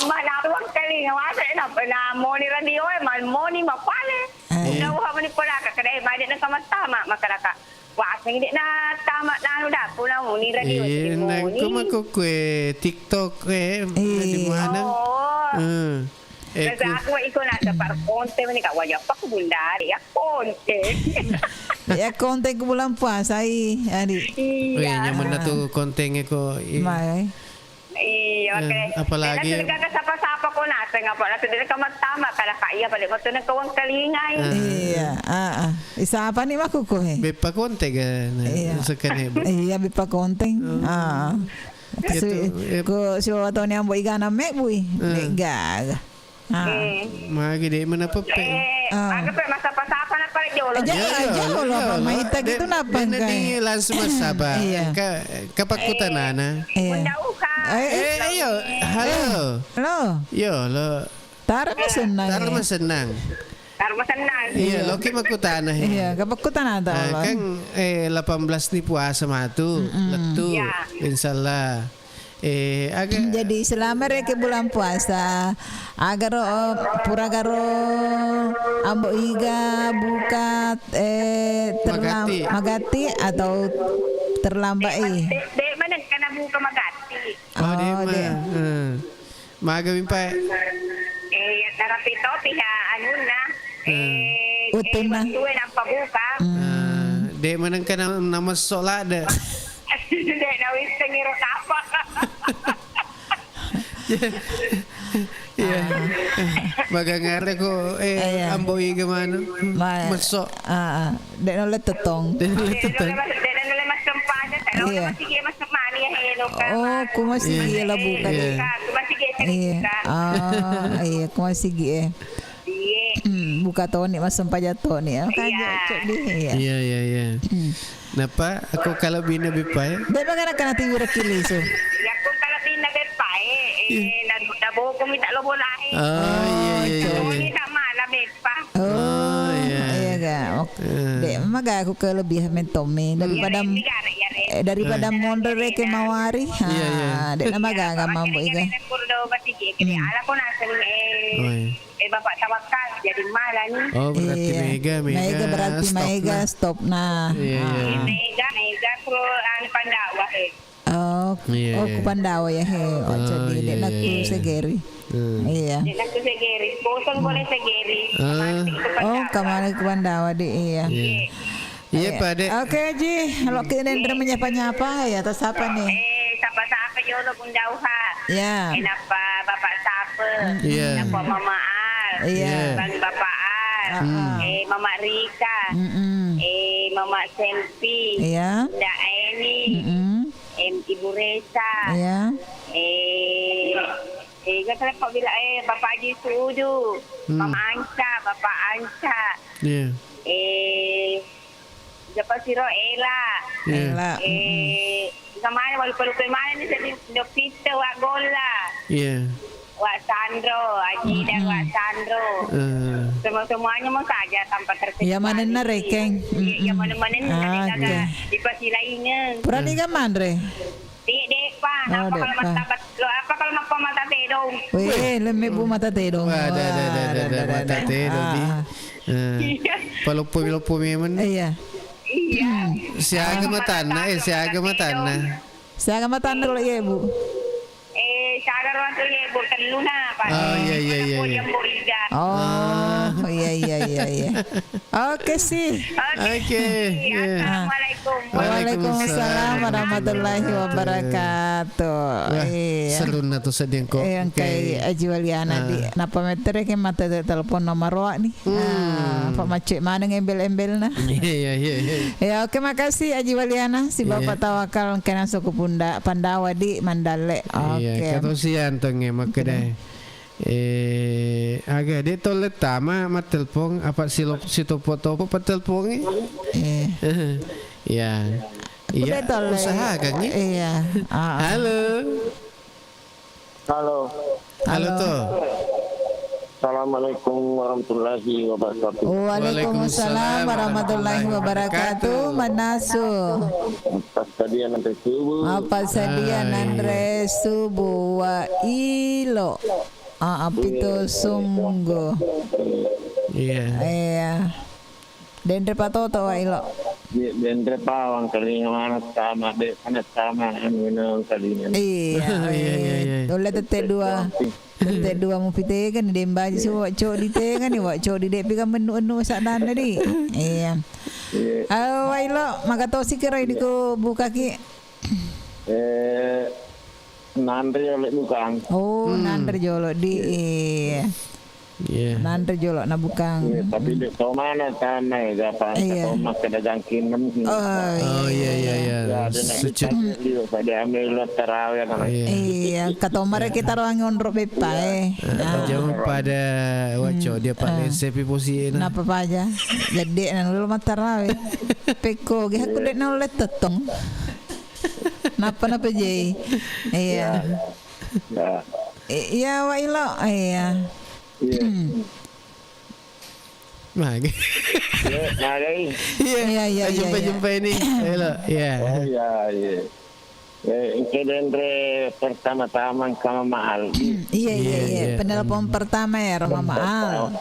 Mana ruang keling, wasa na, na moni radio e, man moni mapale. Ai. Udah uha meni pola ka kedai, made na kamattama, makaraka. Wasa de na tama nanu dapu na moni radio e, moni. Ko mako kue TikTok e, eh. Di mana? Oh. Hmm. Eh, nasa aku iko na dapat konten ni kak wajah apa ku bunda ya konten. Ya konten ku bulan puasa i, Adi. Iya. Weh, nyaman na tu konten e ko. Mai. Iya, eh, oke. Apalagi kakak sapa-sapa ko naseng apa naseng de kamattama kada kak iya pada waktu na kawang kalingai. Eh. Iya, ah, ah. Isapa ni maku ko he? Beppa konten kan. Iya. Sekane. Iya, beppa konten. Hmm. Ah. Iya, si, tu, iya. Ko si wawa tau ni ambo igana mebui. Hmm. Mega. Ah. Hmm. Magi de mana pepe. Eh, ah. Aga pe masa pasapa na Pala jolo. Aja, iya, aja iya, lo iya, apa lo. Maita gitu napa, de' engka? Di langsung massaba. Iya. Ka, kapakkutanana. Iya. Bunda Uha. Eh, eh. Eh, ayo. Halo. Eh, halo. Yo, lo. Taro masennang. Taro masennang. Taro masennang. Iya, iya. Loki makkutana, he. Iya, kapakkutana ta, ah, kan, eh, delapan belas ni puasa matu, mm-mm, lettu. Iya. Insyaallah. Eh, aga- Jadi selama reke bulan puasa, agaro, puragaro Ambo Iga buka, eh, terlam-, magatti, magatti atau terlambat, eh? De', de' maneng kana buka magatti. Oh, de' ma. Eh. Maga mi, Pak? Eh, ya, tarapi topi ya, anunna. Hmm. Eh, eh, uttunna. Wettue nappa buka. Hmm. Ah, de' manengka na-, namesso ladde. De' nawisseng iro kapang. Iya. Ah. Maga ngare ko, eh, iya. Ambo Iga manu. Ma-, messo. Ah, ah. De' nulle tettong. De' nulle tettong. De' nulle mas-, de' nulle massempajang, kalau iya. Masigi massempani ya, helo, kan. Oh, ku masigi, iya, la buka, iya, de'. Ku masigi, iya, buka. Ah, iya, ku masigi, eh. Iya. Hmm, buka toni, massempajang toni, ya. Kan, iya, cocok di, iya. Iya, iya, iya. Hmm. Napa aku kalebbina beppa, eh? De' magana kana tiwira kilisu. Iya, aku kalebbina beppa, eh. Eh, iya. Na, na boko mi tak lo bola, eh. Oh, iya, iya, iya, iya. Ini tak malam, eh. Pa. Oh, oh, iya, iya, iya. Ga. Ok. Eh. De' maga aku kelebihan mentomi daripada, iya, iya, iya, iya, eh, daripada, eh, monro reke mawari. Iya, iya. Ha, de' na maga, iya, ga mambo iga. Kurdo masigi, kene, hmm, ala ko naseng, eh, oh, iya, eh, Bapak Tawakal jadi malah nih. Oh, berarti, iya, mega, mega, mega berarti stop mega, nah. Stop nah. Iya, iya. Ah. Mega, mega pro anu Pandawa, eh. Oh, iya, oh, iya. Ku Pandawa ya, he. Oh, oh, jadi iya, de' iya, nakku, iya, Segeri. Hmm. Iya. De' nakku Segeri. Kosong boleh Segeri. Ah. Mati ku Pandawa. Oh, kamana ku Pandawa, di, iya. Iya. Iya, iya, Pak, Dek. Oke, Ji. Kalau kita nendra menyapa-nyapa, ya, atau siapa nih? Eh, sapa-sapa jolo Bunda Uha. Ya. Eh, napa Bapak Sape? Iya. Napa Mama Al? Iya. Bang Bapak Al? Ah, ah. Eh, Mama Rika? Mm-mm. Eh, Mama Selvi? Iya. Nda Eni? Mm-mm. Em, Ibu Resa. Iya. Eh, eh, nggak salah kok bilang, eh, Bapak Haji Suju, hmm, Mama Anca, Bapak Anca. Iya. Eh, siapa siro Ela. Iya. Ela, eh, mm-mm. Kemana, lupa-lupa mana nih, sedih, Dokter Wa Golla. Iya. Wa Sandro, Aji dan Wa Sandro. Eh. Semua-semuanya mau saja tanpa terkecuali. Iya, manenna rekeng. Iya, iya, mm-mm, manenna, ah, oke. Dipasilaingeng. Purani ga manre? Di, de', pa. Oh, apa kalau mata, lo apa kalau mata, mata tedong? Weh, lemme bu mata tedong. Wah, ada, ada, ada, ada, ada, mata tedong, di. Ah. Eh, iya. Paloppo, paloppo memang. Iya. Iya. Siaga matanna, eh, siaga matanna. Siaga matanna kalau iya, Bu. Eh, siaga ruang tu, iye, Bu, telluna, Pak. Oh, iya, iya, iya, iya. Yang Bu Iga. Oh, iya, iya, iya, iya. Oke, sih. Oke. Oke, iya. Assalamualaikum. Waalaikumsalam warahmatullahi wabarakatuh. Wah, iya, serunna tu sedengko. Eh, yang kai Aji Waliana di. Napa metere ke mata telepon nomor roa nih? Hmm. Ah, apa macet maneng embel-embelna? Iya, iya, iya, iya. Ya, oke, makasih Aji Waliana, si Bapak Tawakal, kena suku Punda, Pandawa di Mandalle. Iya, oke. Katosian tonge makkeda. Eh, aga de' tolle tama mattelpong apa silo-, sitopo-topo pattelpongi? Eh. Ya. Iya, usahakan ya. Iya. Ah, ah. Halo. Halo. Halo, halo. To. Assalamualaikum warahmatullahi wabarakatuh. Waalaikumsalam warahmatullahi wabarakatuh. Manasu. Apa sadia nanre subuh? Apa sadia nanre subuh? Wa ilo. Ah, apito sungguh. Iya. Iya. Denre patoto wa ilo. Iya, denre pawang kalinga mana sama, de' mana sama, anu, anu, kalinga. Iya, iya, iya, iya. Tulle tette dua. Tette dua mupitega ni, dembaji si wa codi tega ni, wa codi de' pika mennu-ennu sadanna di. Iya. Iya. Ayo, wa ilo, magatosi kira ini ku bukaki. Eh, nanre oleh bukang. Oh, nanre jolo di. Iya. Iya. Nanre jolo nabukang. Iya, tapi de' to mana tanai, gapa Iya. to makkeda jangkinna. Oh, Oh, iya, iya, iya. iya. Ya, ada nak Suci. Liu pada ambil lo tarawih, anak. Iya. Iya, katomare kita ruang onro beppa, eh. Eh, Nah. Jam pada waco, dia Pak Ah. Lese pi posi, eh, nah. Napa paja? Gede na lo matarawih. Pekko, ge aku de' na lo tettong. Napa, napa, Jay? Iya. Ya. Ya. I-, iya, Wa Ilo. Iya. Iya. Mage. Iya, magai. Iya. Iya, iya, iya, Jumpa, iya. Jumpa ini. Halo. Iya. Oh, iya, iya. Eh, engke denre pertama-tama engka Mama Al. Iya, iya, Iya, iya. iya. Penelpon pertama ya, Mama Al.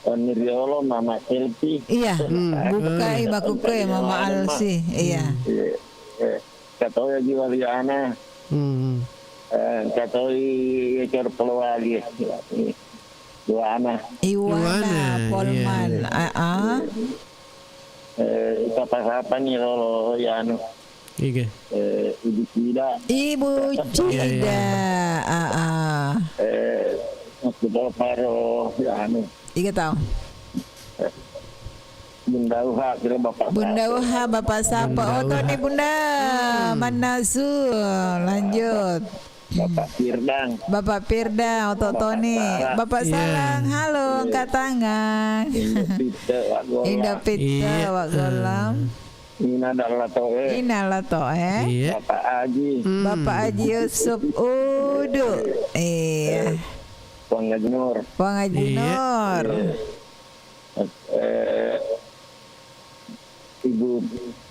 Oni riolo, Mama Selfie. Iya. Hmm. Bukai Hmm. bakukue, Mama Al sih. Iya. Iya. Eh, katau ya jiwa liana. Hmm. Eh, katau i cer polowali. Iwana. Iwana, Iwana, Polman. iya. Ah, ah. Eh, sapa-sapa ni rolo, ya, anu. Iya. Eh, Ibu Cida. Ibu Iya, iya. Cida. Ah, ah. Eh, aku bawa paro, ya, anu. Iya, tahu. Eh, Bunda Uha, kira Bapak Bunda Sapo. Uha, Bapak Sapo. Bunda Oh, Uha. Toni Bunda. Hmm. Manasu. Lanjut. Bapak Firdan. Bapak Firdan, Oto Bapak Toni. Salang. Bapak Iya. Salang, halo, Iya. angkat tangan. Indah Pita, Wak Gola. Indah Pita, Iya. Wak Gola. Ina Dalla Toe. Ina Dalla Toe. Iya. Bapak Aji. Hmm. Bapak Aji Yusuf Udu. Iya. Eh, Puang Haji Nur. Puang Haji Iya. Nur. Iya. Eh, Ibu,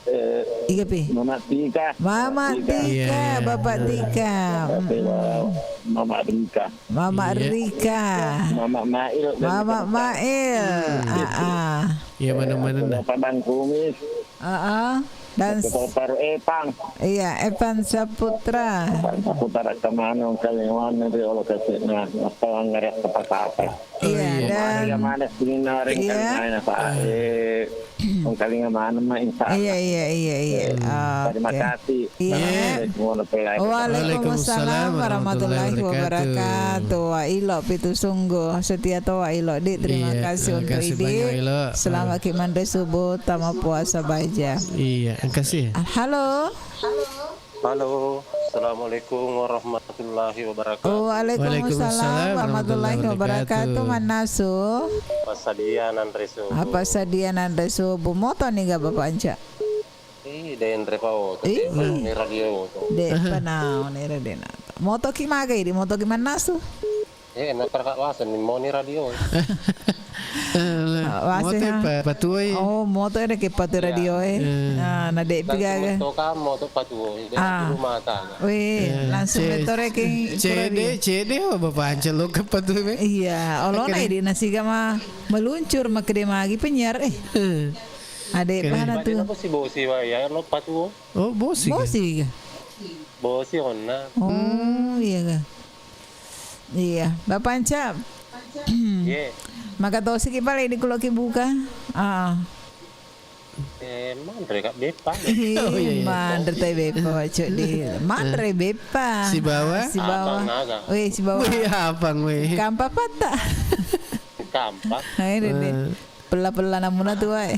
eh, Iya, Pi. Mama Tika. Mama Tika. Tika, Iya. Bapak Tika. Bapak Tika. Mm-mm. Mama Rika. Mama Iya. Rika. Mama Mail. Mama Mail. Hmm. Ah, ah. Iya, mana-mana Eh, nah. Bapak Bang Kumis. Ah, ah. Dan Bapak Paru Epang. Iya, Evan Saputra. Evan Saputra kemana? Kalian mana di Allah kasih nah. Apa ngerek apa-apa. Iya, Oh, iya. Dan Iya, mana sininna Iya. ringkang main apa, eh, engkalinga maneng ma, insya Allah. Iya, iya, iya, iya. Eh, terima Oke. kasih. Iya. Assalamualaikum warahmatullahi wabarakatuh. Waalaikumsalam warahmatullahi wabarakatuh. Wa ilo pitu sungguh. Setia to wa ilo, Dik. Terima Iya, kasih terima untuk kasih Idik. banyak, Ilo. Selamat Ah. ki manre subuh, tama puasa baja. Iya, makasih. Ah, halo. Halo, assalamualaikum warahmatullahi wabarakatuh. Waalaikumsalam Waalaikumsalam warahmatullahi warahmatullahi wabarakatuh. wabarakatuh. Mannasu. Apa sadia nanre subuh? Apa sadia nanre subuh? Moto niga Bapak Anca? Eh, denre pa oto, Ih. de' pa ni radio oto. De' pa naoni radio na. Moto ki magai di, moto ki mannasu? Eh, na kara ka waseng ni moni radio. Ah, waseng, moto ah. pa-, patuoi. Oh, moto ede ke patu Iya. radio, eh. Eh. Ah, na de' Langsung pigaga. Moto kamu, moto patuoi. De' Ah. di rumah tangga. Weh, Eh, langsung ce-, metore ke cede, radio. Cede, oh, Bapak Anca lo ke patuoi, me. Iya, olona Akhirnya. Ede nasiga ma meluncur, makede magi penyiar, eh. Eh. Ade Keren. Pahana tu. Apa si bosi wa ya, lo patuo? Oh, bosi ke? Bosi ke? Bosi onna. Oh, Hmm. iya ke? Iya, Bapak Anca. Iya. Maka tosi ki pale di kulo ki buka. Ah. Eh, manre ka beppa. Oh, iya, iya. Manre tai beppa, Cok, di. Manre beppa. Sibawa? Sibawa. Abang aga. Weh, sibawa. Weh, abang, weh. Kampa patta. Kampa. Ayo, deh, deh. Eh. Pella-pella namuna tu, wae.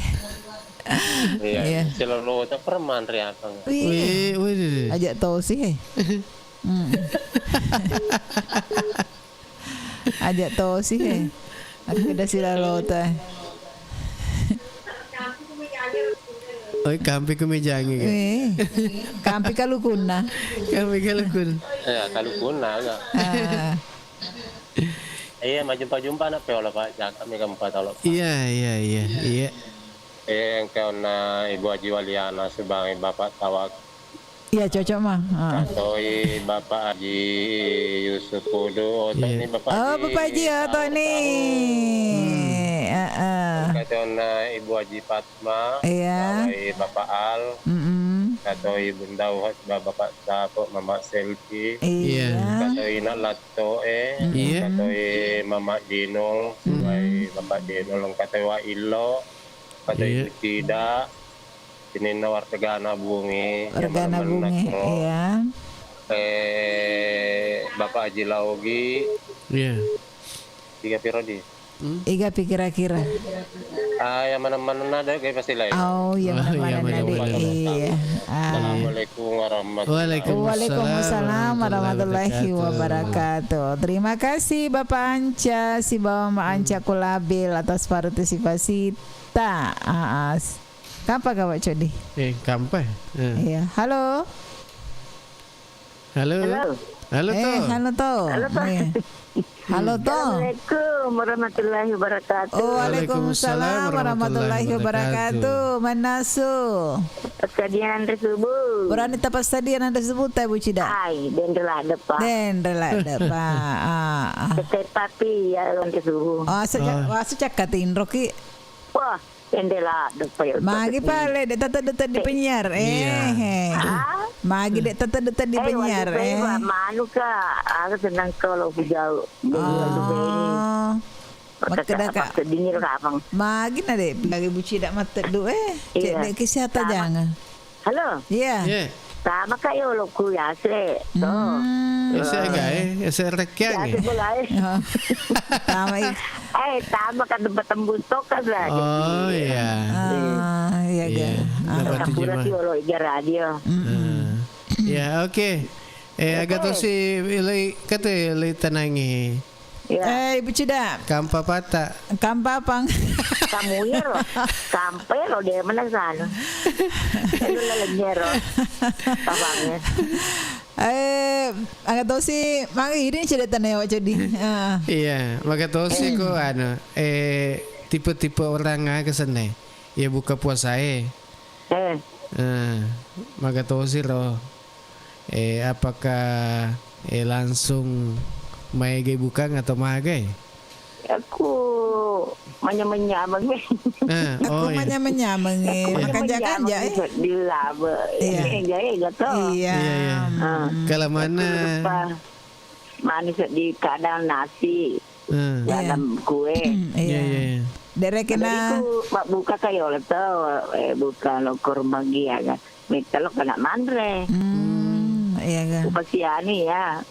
Iya, Iya. Silolota pernah manre abang. Wih. Weh, weh, deh, deh. Ajak tosi, he. Hmm. Ajak tosi, he. Aku udah silalota. Oi, kampi ku mejangi, kan? Eh, kampi kalukunna. Kampi kalukun. Iya, kalukunna, aga. Ah. Iya, majumpa-jumpa anak peola, Pak. Jaka mi kamu patolo, Pak. Iya, iya, iya, iya. Eh, engka onna Ibu Haji Waliana, subangi Bapak Tawak. Iya, cocok, mah. Ah. Katoi Bapak Haji Yusuf Kudu, oh, Iya. Toni Bapak Oh, Haji Bapak Haji, oh, Tawak, Toni. Tawak. Hmm. Heeh. Katoi onna Ibu Haji Fatma, Iya. Tawai Bapak Al, Mm-mm. Katoi Bunda Uhat, Bapak Sapo, Mama Selfie. Iya. Iya. Katoi Nak Latto, eh. Mm-mm. Iya. Katoi Mama Dinol, Mm-mm. Tawai Bapak Dinol, katoi Wa Illo, katoi Iya. Ibu Cida, sininna wartegana Bungi, Wartegana Bungi, iya. Eh, Bapak Haji Laogi. Iya. Tiga piro di? Iga pi kira-kira? Ah, yang mana-mana ada kayak pasti lain. Oh, yang mana-mana ada. Iya. Ah. Assalamualaikum warahmatullahi wabarakatuh. Waalaikumsalam warahmatullahi wabarakatuh. Terima kasih Bapak Anca, sibawa Ma Anca Kulabil atas partisipasita. Ah, ah. Kampa ka, Pak Codi? Eh, kampa. Eh. Iya. Halo. Halo. Halo. Halo, eh, To. Halo, To. Halo, To. Iya. Halo, To. Assalamualaikum warahmatullahi wabarakatuh. Waalaikumsalam warahmatullahi wabarakatuh. Mannasu. Passadiang anre subuh. Purani tapassadiang anre subuh, Teh Bucida? Ai, denre ladde, Pak. Denre ladde, Pak. Ah, ah. Tete papi ya anre subuh. Oh, asu cak-, asu cakka tinroki. Wah, Endela, depa ya. Magi pale, de' tata duta di penyiar, eh. Iya. Ah? Magi de' tata duta di penyiar, eh. Manuka, aku senang kalau hujau. Oh. Makkeda ka. Magi na de', lagi buci de' mattedu, eh. Cek de' kisi hata jangan. Halo? Iya. Iya. Tama ka yolo ku yase. Hmm. Ese gae, ese rekiang. Yase bolae. Oh. Tama i. Eh, tama ka tempat tembus tokas lah. Oh, iya. Ah, iya, iya. Ah. Dapat tujuh mah. Yolo iga radio. Mm-mm. Ah. Ya, oke. Eh, agak to si ilai kata ilai tenangi. Iya. Eh, Ibu Cida. Kampa pata. Kampa pang. Kamu iyaro. Kampa iyaro de' mana sana. Elo lalengngero. Pabangnya. Eh, aga tosi, magi ini cerita nih, Wak Codi. Ah. Iya, maga tosi ko anu, eh, tipe-tipe orang aga senna. Ya buka puasa e. Eh. Eh, maga tosi ro. Eh, apakah, eh, langsung maegai bukang atau magai? Aku manyameng-nyameng. Eh, oh, iya. Aku manyameng-nyameng, eh. Aku manyameng-nyameng, makanja-kanja, eh. Di laba. Iya. Iya, iya, iya, to. Iya. Iya, iya. Ah. Kalau mana? Aku lupa. Manis di kadang nasi. Hmm. Dalam kue. Iya. Iya, iya, iya. Derekena. Jadi ku, mak buka kayo le to, eh, buka lo kurma gia kan. Mita lo kena manre. Hmm, iya kan. Upasiani ya.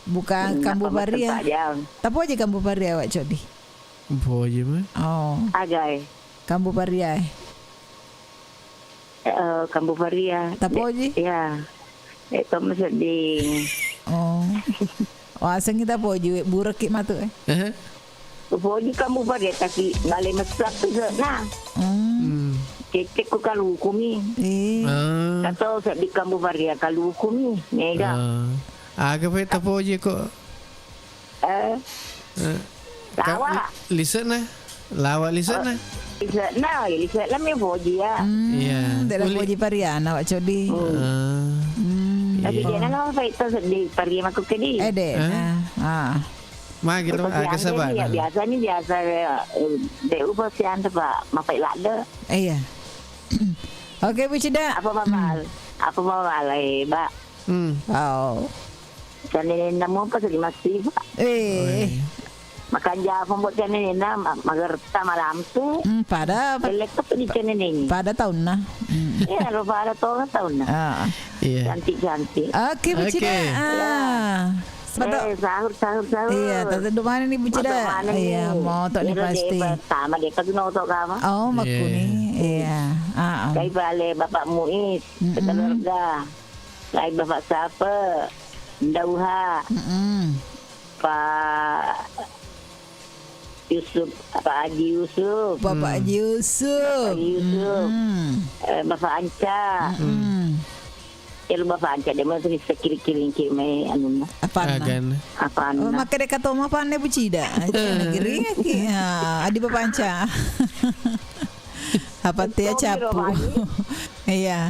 Buka kambu paria. Tapoji kambu paria, Wak Codi. Poji mah. Oh. Agai. Kambu paria, eh. Eh, kambu paria. Tapoji? Ya. Eh, to masedding. Oh. Wasengngi tapoji, we, bureki matu, eh. Eh? Upoji kambu paria, tapi bale messappi se-, nah. Hmm. Hmm. Cecek ku kalukumi. Eh. Ah. Kato seddi kambu paria kalukumi, mega. Ah. Aga pe tapoji ko. Eh. Eh, lawa. Ka-, li-, lise'na? Lawa lise'na? Oh, lise'na, lise'na mi poji ya. Hmm, iya. Dela poji pariana, Wak Codi. Hmm. Ah. Hmm. Tapi iya. Dia nana faita seddi paria makku kedi. Eh, de. Eh? Nah. Ah. Magi to, aga sabana. Ya, biasa ni, biasa, eh, de upa sian pa, mapai ladde. Iya. Oke, Bu Cida. Apa mama? Hmm. Apa mama, eh, Mbak? Hmm. Oh. Canenenna mopa seddi massi, Pak. Eh. Oi. Makanja apa mbok canenenna, ma-, magerta malampe. Hmm, pada, pa-, Elek tu di canenenna. Pada taunna. Hmm. Iya, lo pada taunna, taunna. Ah. Iya. Cantik-cantik. Oke, Bu Cida. Oke. Ah. Iya. Eh, sahur, sahur, sahur. Iya, tadi mana nih, Bu Cida? Iya, mau tok nih pasti. Pertama dia kan noto kama. Oh, makku nih. Iya. Iya. Ah, ah. Kai bale Bapak Muiz, mm-mm, sekeluarga. Lai Bapak Sape, Dauha, mm-mm, Pak Yusuf, Pak Haji Yusuf. Bapak Haji Yusuf. Pak Haji Yusuf. Mm-mm. Eh, Bapak Anca. Mm-mm. Elo Bapak Anca, de' mau tulis sekiri-kiri ki mai anunna. Apanna? Agan. Apanna? Oh, maka de' katoma panne Bu Cida. Anca negeri ki. Ya, adi Bapak Anca. Apa tia capu? Iya.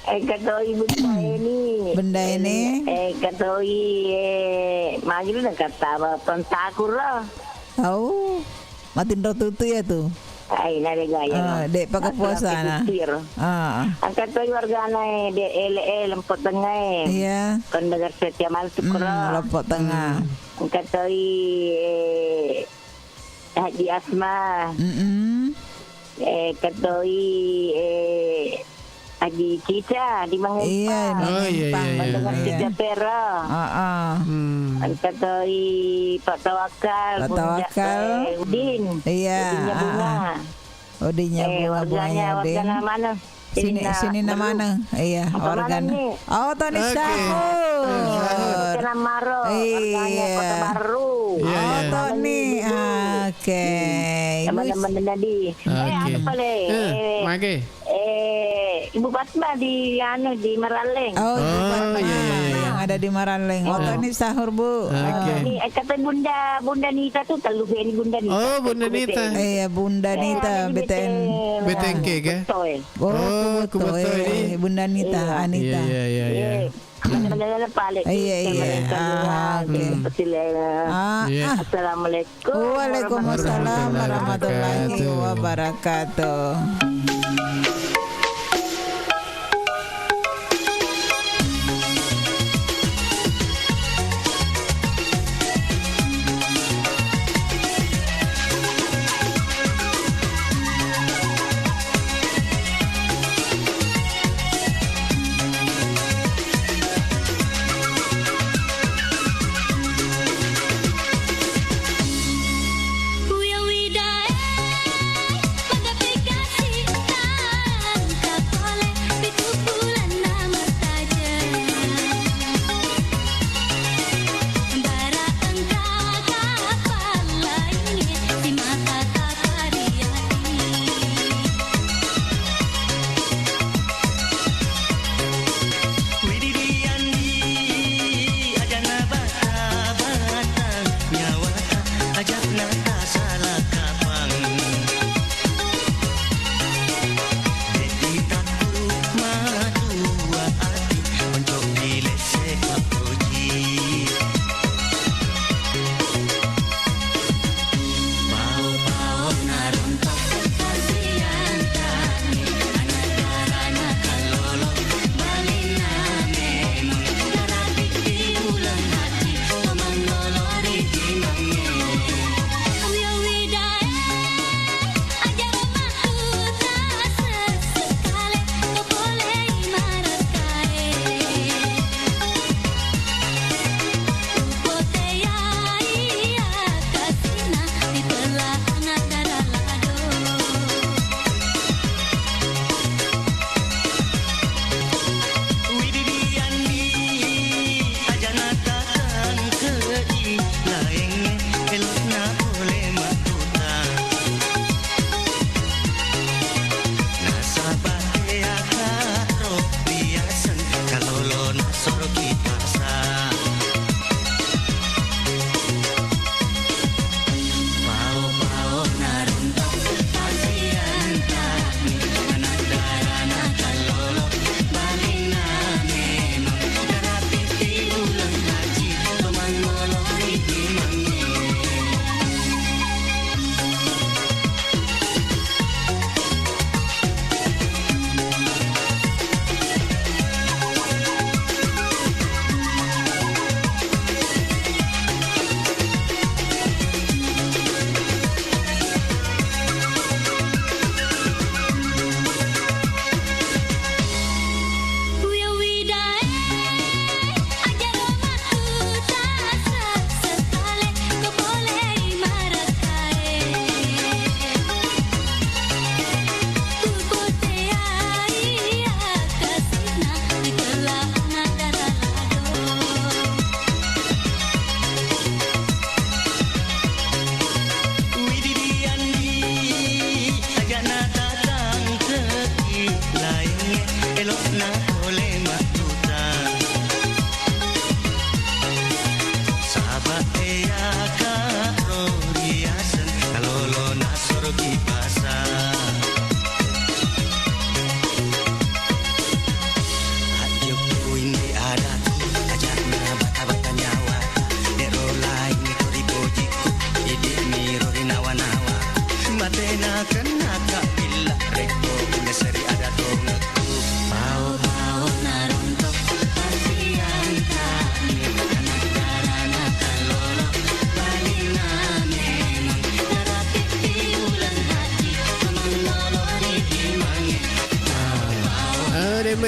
Engka toi Bunda Eni. Bunda Eni. Engka toi, eh, magi lu nengka tama pentakur lah. Au, matinro tutu ya tu. Ai, na de gaya. Ah, de paka puasa na. Ah. Engka toi wargana, eh, de ele, eh, Lempo Tengah, eh. Iya. Pendengar setia Malsukro. Hmm, Lempo Tengah. Hmm. Engka toi, eh, Haji Asma. Mm-mm. Eh, katoi, eh, Di Cica, di Mangempang. Iya, di Mangempang. Oh, iya, iya, iya. Dengan Cica Pera. Ah, ah. Hmm. Engka toi Pak Tawakal, Pak Tawakal. Bunda, eh, Udin. Iya, Udinnya ah, Bunga. Ah. Udinnya Bunga, warganya, warganya Udin. Wargana mana? Sini, sini na mana? Iya, wargana. Oh, Toni Sahur. Kota Maro, warganya Kota Baru. Iya, iya. Oh, Toni. Oke. Teman-teman tadi. Eh, ada pale. Eh, mage. Eh, Ibu Fatma di, anu, di Maralleng. Oh, Ibu Fatma yang ada di Maralleng. Oh, Toni Sahur, Bu. Oke. Ini, eh, kata Bunda, Bunda Nita tuh, telu ini Bunda Nita. Oh, Bunda Nita. Iya, Bunda Nita, Beten. Beten ke, ke? Betul. Oh, Kubotoe. Bunda Nita, Anita. Iya, iya, iya, iya. Iya. Iya, iya. Ah, oke. Assalamualaikum. Waalaikumsalam warahmatullahi wabarakatuh.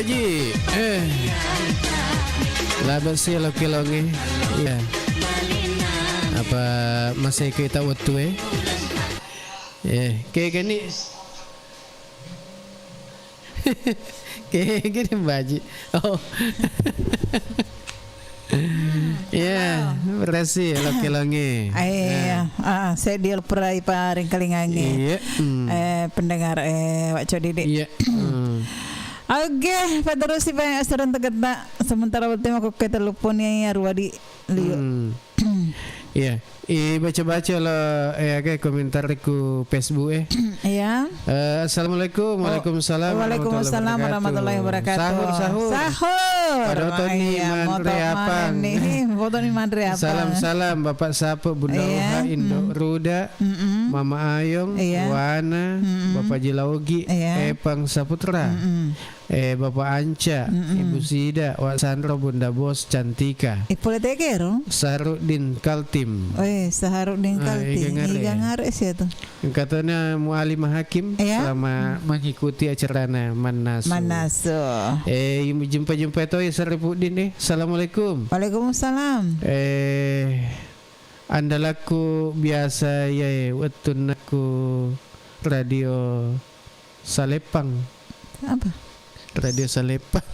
Ji, eh. Laba si lo kilonge. Iya. Apa masih kita wettue? Eh, kayak gini. Kayak gini, Baji. Oh. Iya, berhasil lo kilonge. Iya, ah, saya dia pura ipa ringkalingange. Iya, hmm. Eh, pendengar, eh, Wak Codidi. Iya. Hmm. Oke, paterusi pa assureng tegetta. Sementara wettue makkukkoe telluppuni aruwa di liu. Hmm. Iya. I baca-baca lo, eh, aga komentar ku Facebook, eh. Iya. Eh, assalamualaikum. Oh, waalaikumsalam warahmatullahi wabarakatuh. Sahur, sahur. Sahur. Padotoni manre apa? Nih, potoni manre apa? Salam, salam, Bapak Sapu, Bunda Uha, Indo Ruda, Mama Ayong, Wana, Bapak Jilaugi, Epang Saputra. Eh, Bapak Anca, Ibu Sida, Wak Sandro, Bunda Bos, Cantika. Eh, pole tegero? Saruddin Kaltim. Eh, Saharuddin Kaltim. Iga ngare. Iga ngare sia tu. Engkatona Mualim Hakim, iya, selama mengikuti acarana Mannasu. Mannasu. Eh, jumpa-jumpa to ya Saripuddin, eh. Assalamualaikum. Waalaikumsalam. Eh, andalakku biasa ya, eh, wettunnaku radio Saleppang. Apa? Radio Saleppang.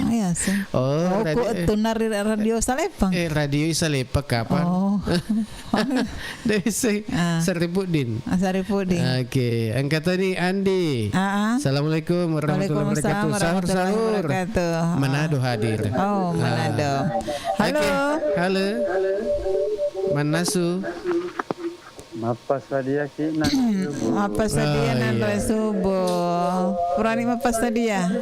Ah, iya, sih. Oh, radio, eh, radio Saleppang. Eh, radio Saleppang kapan? Oh. Dari si Saripuddin. Ah, Saripuddin. Oke, angkatani Andi. Ah, ah. Assalamualaikum warahmatullahi wabarakatuh. Waalaikumsalam warahmatullahi wabarakatuh. Sahur, sahur. Manado hadir. Oh, Manado. Halo. Oke, halo. Mannasu. Mappasadia ki nanro subuh. Mappasadia nanro subuh. Purani mappasadia.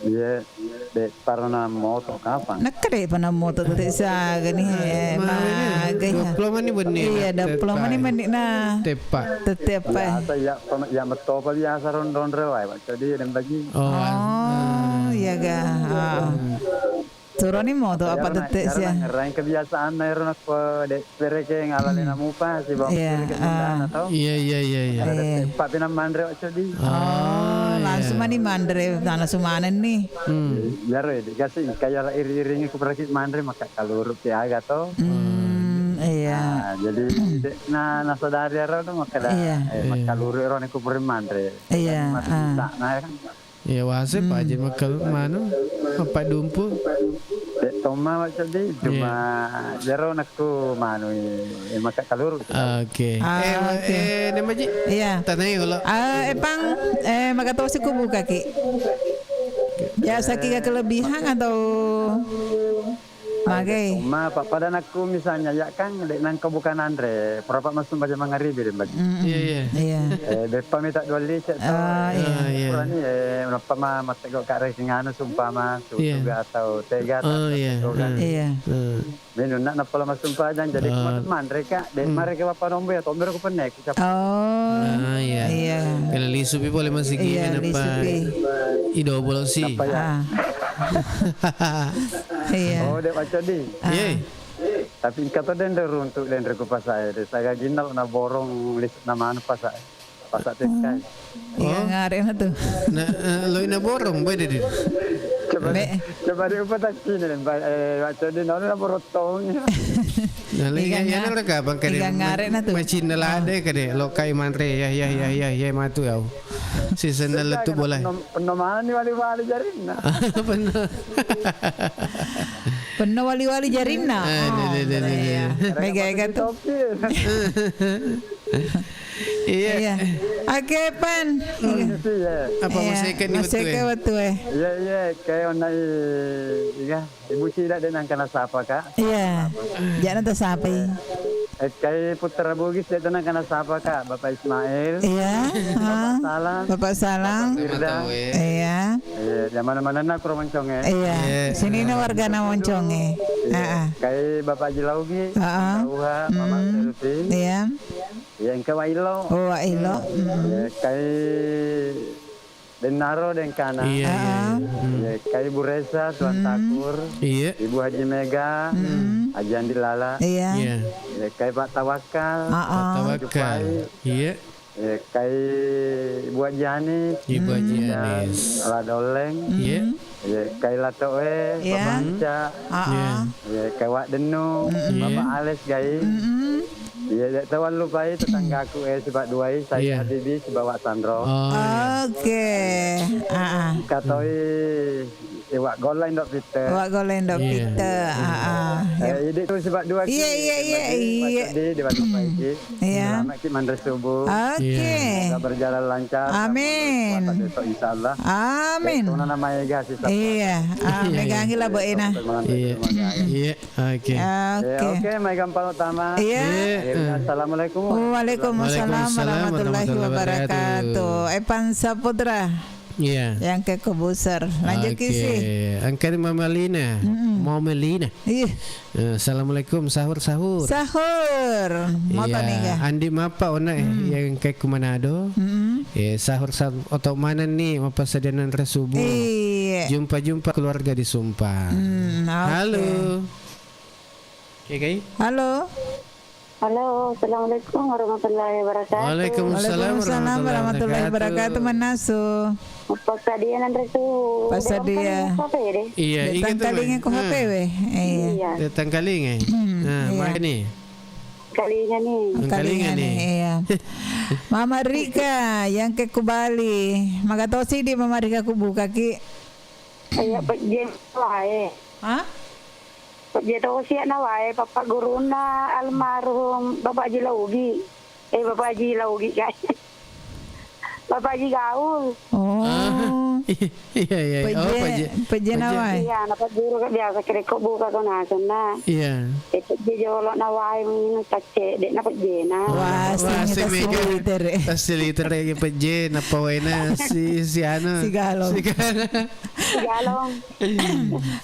Iya, de' parana moto kapang. Nakka de' parana moto tette' siaga ni, eh, magai. Dua puluh mani benni. Iya, dua puluh mani benni na. Teppa. Teppa. Biasa ya, ya mettopa biasa ronro-ronro wae, Pak. Jadi, dan bagi. Oh, iya ga. Suroni moto apa tette' sia. Ngerang kebiasaan na ero nakko de' pereke ngalalena mupa si bawang. Iya, iya, iya, iya. Pak pinang manre, Pak Codi. Oh, langsung mani manre, langsung maneng ni. Hmm. Iyaro, eh, dikasih kaya iri-iringi ku peraki manre maka kaluru ki aga to. Hmm, iya. Nah, jadi de' na, nasadari ero tu maka da, eh, maka kaluru ero ni ku puri manre. Iya, ah. Nah, ya kan. Iya, wase pa aja makka manu, mappadumpu. De' tomma, Pak Codi, cuma jero nakku manu, eh, maka kaluru. Oke. Ah, eh, oke. Eh, Nemaji. Iya. Tanai ulo. Ah, Epang, eh, maka tosi ku buka ki. Ya, saki ga kelebihan atau Magai. Cuma, Pak, pada nakku misalnya, ya kan, de' nangka bukan anre, pura pa massumpajang mangaribi de' bagi. Mm-mm. Iya, iya. Iya. Eh, beppa mita dua licet to. Ah, iya. Ah, iya. Purani, eh, nappa ma, matteggo ka racing anu, sumpama, su-, iya, suga atau tega atau, iya, toga. Iya. Hmm. Minunna nappa la massumpajang, jadi ku manre ka, de' mare ke bappa nombo ya, tombero ku penne. Oh. Ah, iya. Iya. Kena lisupi pole masigi, iya, kenapa lisupi. Ido bolosi. Napa ya? Ah. Iya. Oh, de' Pak Codi. Ah. Iya. Tapi engka to denre runtu' denre ku pasae, de' saga ginnal na borong lis-, na manu pasae. Pasa' tekkai. Iya, oh, ngarena tu. Na, eh, loi na borong, boy, de'. Coba, coba de' upatakkine, Pak, eh, Pak Codi, na, na borong tong. Nah, lagi iga ya, nga-, ya, nang rekapang kade iga ma-, ngarena tu. Macinna lade kade, lokai manre, ya, ya, ya, ya, ya, matu au. Si sendal letu bola. Penno-, penno mani wali-wali jarinna. Penno. Penno wali-wali jarinna. Eh, de', de', de', de', de'. Iya. Mega ega tu. Iya. Iya. Oke, Pan. Iya. Apa masih ke ni masih ke wetu, eh? Iya, iya, kayak onna i-, iya. Ibu Cida de' nangka nasapa, Kak. Iya. Jangan tasapai. Eh, kai Putra Bugis de' nangka nasapa, Kak. Bapak Ismail. Iya. Bapak Salam. Bapak Salam. Bapak Firda. Iya. Iya, yang mana-mana nak kurang Moncong, eh. Iya. Iya. Sini ini warga na Moncong, eh. Iya. Heeh. Kai Bapak Haji Laugi, heeh. Bapak Uha, Mama Selvi. Iya. Iya, engka Wa Ilo. Oh, Wa Ilo. Iya, kai Dennaro dengkana. Iya, iya, iya. Heeh. Hmm. Iya, kai Bu Resa, Tuan Takur. Iya. Ibu Haji Mega, Haji Andi Lala. Iya. Iya. Iya, kai Pak Tawakal. Heeh. Pak Tawakal. Jupai. Iya. Iya, kai Buat Janis. Ibu Haji Anis. La Dolleng. Iya. Iya, kai Latoe, Iya. Babanca. Ah, Iya. ah. Iya, kai Wak Dennu, Mm-mm. Iya. Bapak Ales, gai. Mm-mm. Iya, dek tawang lupai tetanggaku, eh, sifat duai, saya Iya. Habibi, sibawa Sandro. Oh, iya. Oke. Ah, ah. Katoi, eh, Wak Golla Indo Pite. Wak Golla Indo Iya. Pite. Ah, ah. Eh, Iya. Idi tu sifat dua ki. Iya, iya, iya, Bagi, iya. Pak Sudi, di Batu Paiki. Iya. Selamat ki manre subuh. Oke. Iya. Semoga berjalan lancar. Amin. Puasa besok, insya Allah. Amin. Eh, tuna nama Ega, sisa puasa. Iya. Ah, Iya, iya. Megangi lah, Bu Ena. Iya. Iya. Oke. Oke. Ya, oke, mai gampang utama. Iya. Iya. Akhirnya, assalamualaikum. Waalaikumsalam Waalaikumsalam warahmatullahi warahmatullahi wabarakatuh. wabarakatuh. Epan Saputra. Iya. Yang ke Kubusar. Lanjut Oke. Kisi. Angkani Mama Lina. Mm-mm. Mama Lina. Iya. Eh, assalamualaikum, sahur, sahur. Sahur. Mau Iya. Tani ga? Andi mapa ona, eh, Hmm. yang ke ku Manado. Mm-mm. Eh, sahur, sahur. Oto mana ni, mapa sedianan re subuh. Iya. Jumpa-jumpa keluarga di Sumpah. Hmm, oke. Halo. Oke, Kai. Halo. Halo, assalamualaikum warahmatullahi wabarakatuh. Waalaikumsalam Waalaikumsalam warahmatullahi warahmatullahi wabarakatuh. Wabarakatuh, Manasu. Pas sadia nanre subuh. Pas sadia. Apa ya deh? Iya, Datang ingat tu, kalinga Mai. Ko Ah. H P W. Iya. Iya. Datang kalinga. Hmm, Nah, iya. Mai ni. Kalinga ni. Kalinga Kalinga ni. Ni, iya. Mama Rika, yang ke kubali. Magatosi di Mama Rika kubuka ki. Iya, Pak Jen. Wah, eh. Hah? Pejje tosi na wae, pappaggurunna almarhum Bapak Haji Laugi. Eh, Bapak Haji Laugi, guys. Bapak Haji Gaul. Oh. Ah, iya, iya. Oh, Pejje, pejje. Pejje na Pejje. Wae. Iya, na pagguru ka biasa kerekko buka ko nasenna. Iya. Eh, pejje jolo na wae minum tacce, dek na pejje na. Wah, Wah, sing sing tas mega. Liter, eh. Tas liter ya pejje, na pawaina si, si anu. Si Galong. Si Galong. Galong.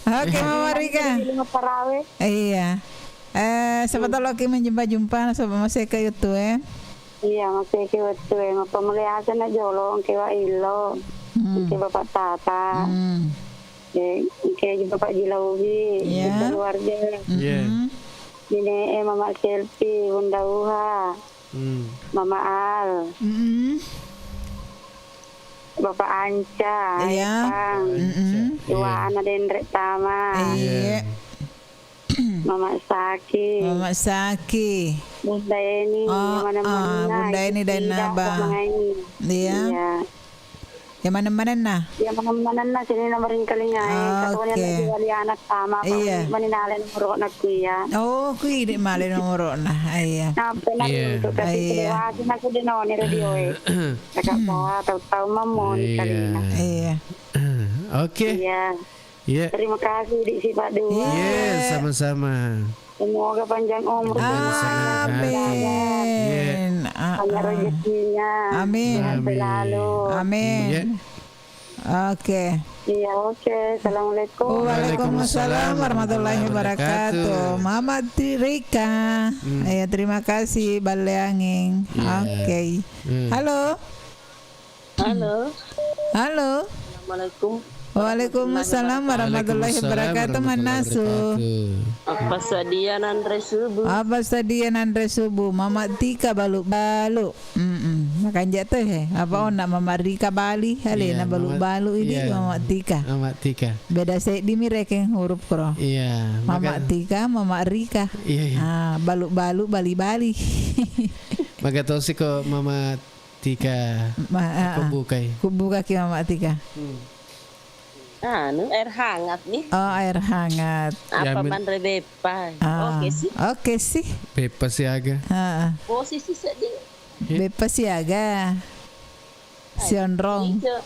Oke, Mama Rika. Di rumah tarawih. Iya. Eh, siapa tahu lagi menjumpa-jumpa, siapa masih ke itu, eh. Iya, masih ke itu, eh. Apa mulai asa na jolong, ke wa ilo. Hmm. Ke Bapak Tata. Hmm. Eh, ke Bapak Jilaugi, Iya. Keluarga. Iya. Mm-mm. Ini, eh, Mama Selfie, Bunda Uha. Hmm. Mama Al. Mm-mm. Bapak Anca, Iya. Epang. Mm-mm. Iwa Iya. Ana Denrek Tama. Iya. Iya. Mama Saki. Mama Saki. Bunda Eni, Oh, mana-mana. Ah, Bunda Eni dan Tidak Naba. Sama ini. Iya. Iya. Ya mana-mana na? Ya mana-mana sini nomor ringkalinga. Ah, Katanya oke. Lagi wali anak sama apa Iya. Mani nale nomor na kuya. Oh, kui dek male nomor na. Ah, iya. Sampai nanti Iya. Untuk kasih Iya. Kelewatan aku di noni radio, eh. Kakak Pawa, tahu-tahu mamon Iya. Kalina. Iya. Oke. Iya. Iya. Terima kasih di sifat dua. Iya. Iya, sama-sama. Semoga panjang umur. Panjang umur. Amin. Iya. Ah, Banyak ah. Rezekinya. Amin. Sehat Amin. Selalu. Amin. Iya. Oke. Iya, oke. Assalamualaikum. Waalaikumsalam warahmatullahi wabarakatuh. Mama Tirika. Hmm. Ya, terima kasih, Bale Angin. Iya. Oke. Hmm. Halo. Halo. Halo. Assalamualaikum. Waalaikumsalam warahmatullahi Waalaikumsalam wabarakatuh, warahmatullahi Manasu. Wabarakatuh. Apa sadia nanre subuh? Apa sadia nanre subuh? Mama Tika balu-balu. Mm-mm. Makanja tu he. Apa Hmm. ona Mama Rika Bali? Alena Iya, Mama, balu-balu ini iya. Mama Tika. Mama Tika. Beda seddi mi rekeng huruf kro. Iya, Mama maka Tika, Mama Rika. Iya, iya. Ah, balu-balu, Bali-Bali. Maka tosi ko Mama Tika. Ma-, ah, ah. Kubukai. Kubuka ki Mama Tika. Hmm. Anu, air hangat nih. Oh, air hangat. Apa Yamin. Manre beppa? Ah, Oke sih. Oke sih. Beppa siaga. Ah. Posisi sedih. Iya. Beppa siaga. Sionrong. Iya.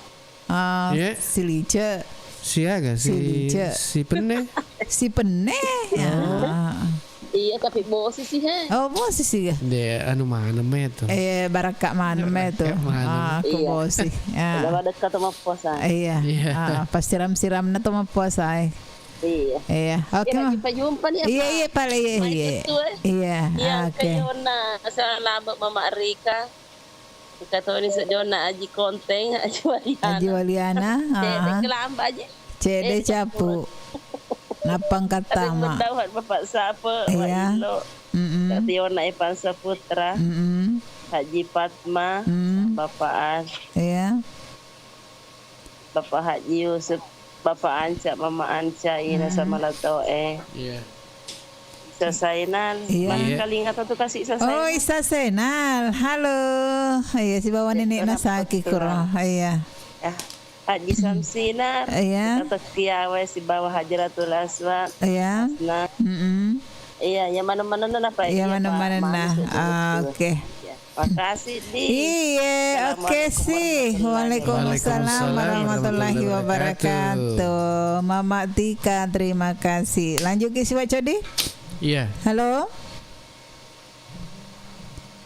Ah, Iya. Silice. Siaga si, Silice. Si penne. Si penne. Oh. Ah. Iya, tapi bosi sih, he. Oh, bosi sih, ya? De, anu maneng me tu. Eh, barakka maneng me tu. Barakka maneng. Ah, aku Iya. Bosi. Ya. Udah pada kata mau puasa. Iya. Iya. Ah, pas siram-siram na tu mau puasa, eh. Iya. Iya. Oke, Iya, Ma. Jumpa-jumpa nih, Iya, apa? Iya, pale, iya, Baik iya. Betul, eh. Iya, Iya, oke. Kayona, selamat Mama Rika. Engka toni sejona Aji Konteng, Aji Waliana. Aji Waliana, Cedde ah. Kelamba aja. Cedde Eh, capu. Capu. Nappa engka tama. Ada Bapak Sapa, Iya. Wailo. Mm-mm. Kak Tiona Evan Saputra, Mm-mm. Haji Fatma, Mm. Bapak An-, Iya. Bapak Haji Yusuf, Bapak Anca, Mama Anca, Ina Mm. sama Latoe. Iya. Isa Sainal. Iya. Barangkali ingat satu kasih Isa Oh, Sainal. Isa Sainal. Halo. Iya, sibawa Iya, nenek kenapa nasaki betul? Kuro. Iya. Ya. Haji Samsinar, Iya. Kata Kiawe, sibawa Hajiratul Aswad, Iya. Hasna. Mm-mm. Iya, yang mana-mana nana, Pak? Iya, Iya, Pak. Mana-mana nah. Manis itu, Ah, betul. Oke. Ya. Makasih, Di. Iya, oke Assalamualaikum sih. warahmatullahi Waalaikumsalam wabarakatuh. warahmatullahi Waalaikumsalam wabarakatuh. Mama Tika, terima kasih. Lanjut ki siwa Codi? Iya. Halo?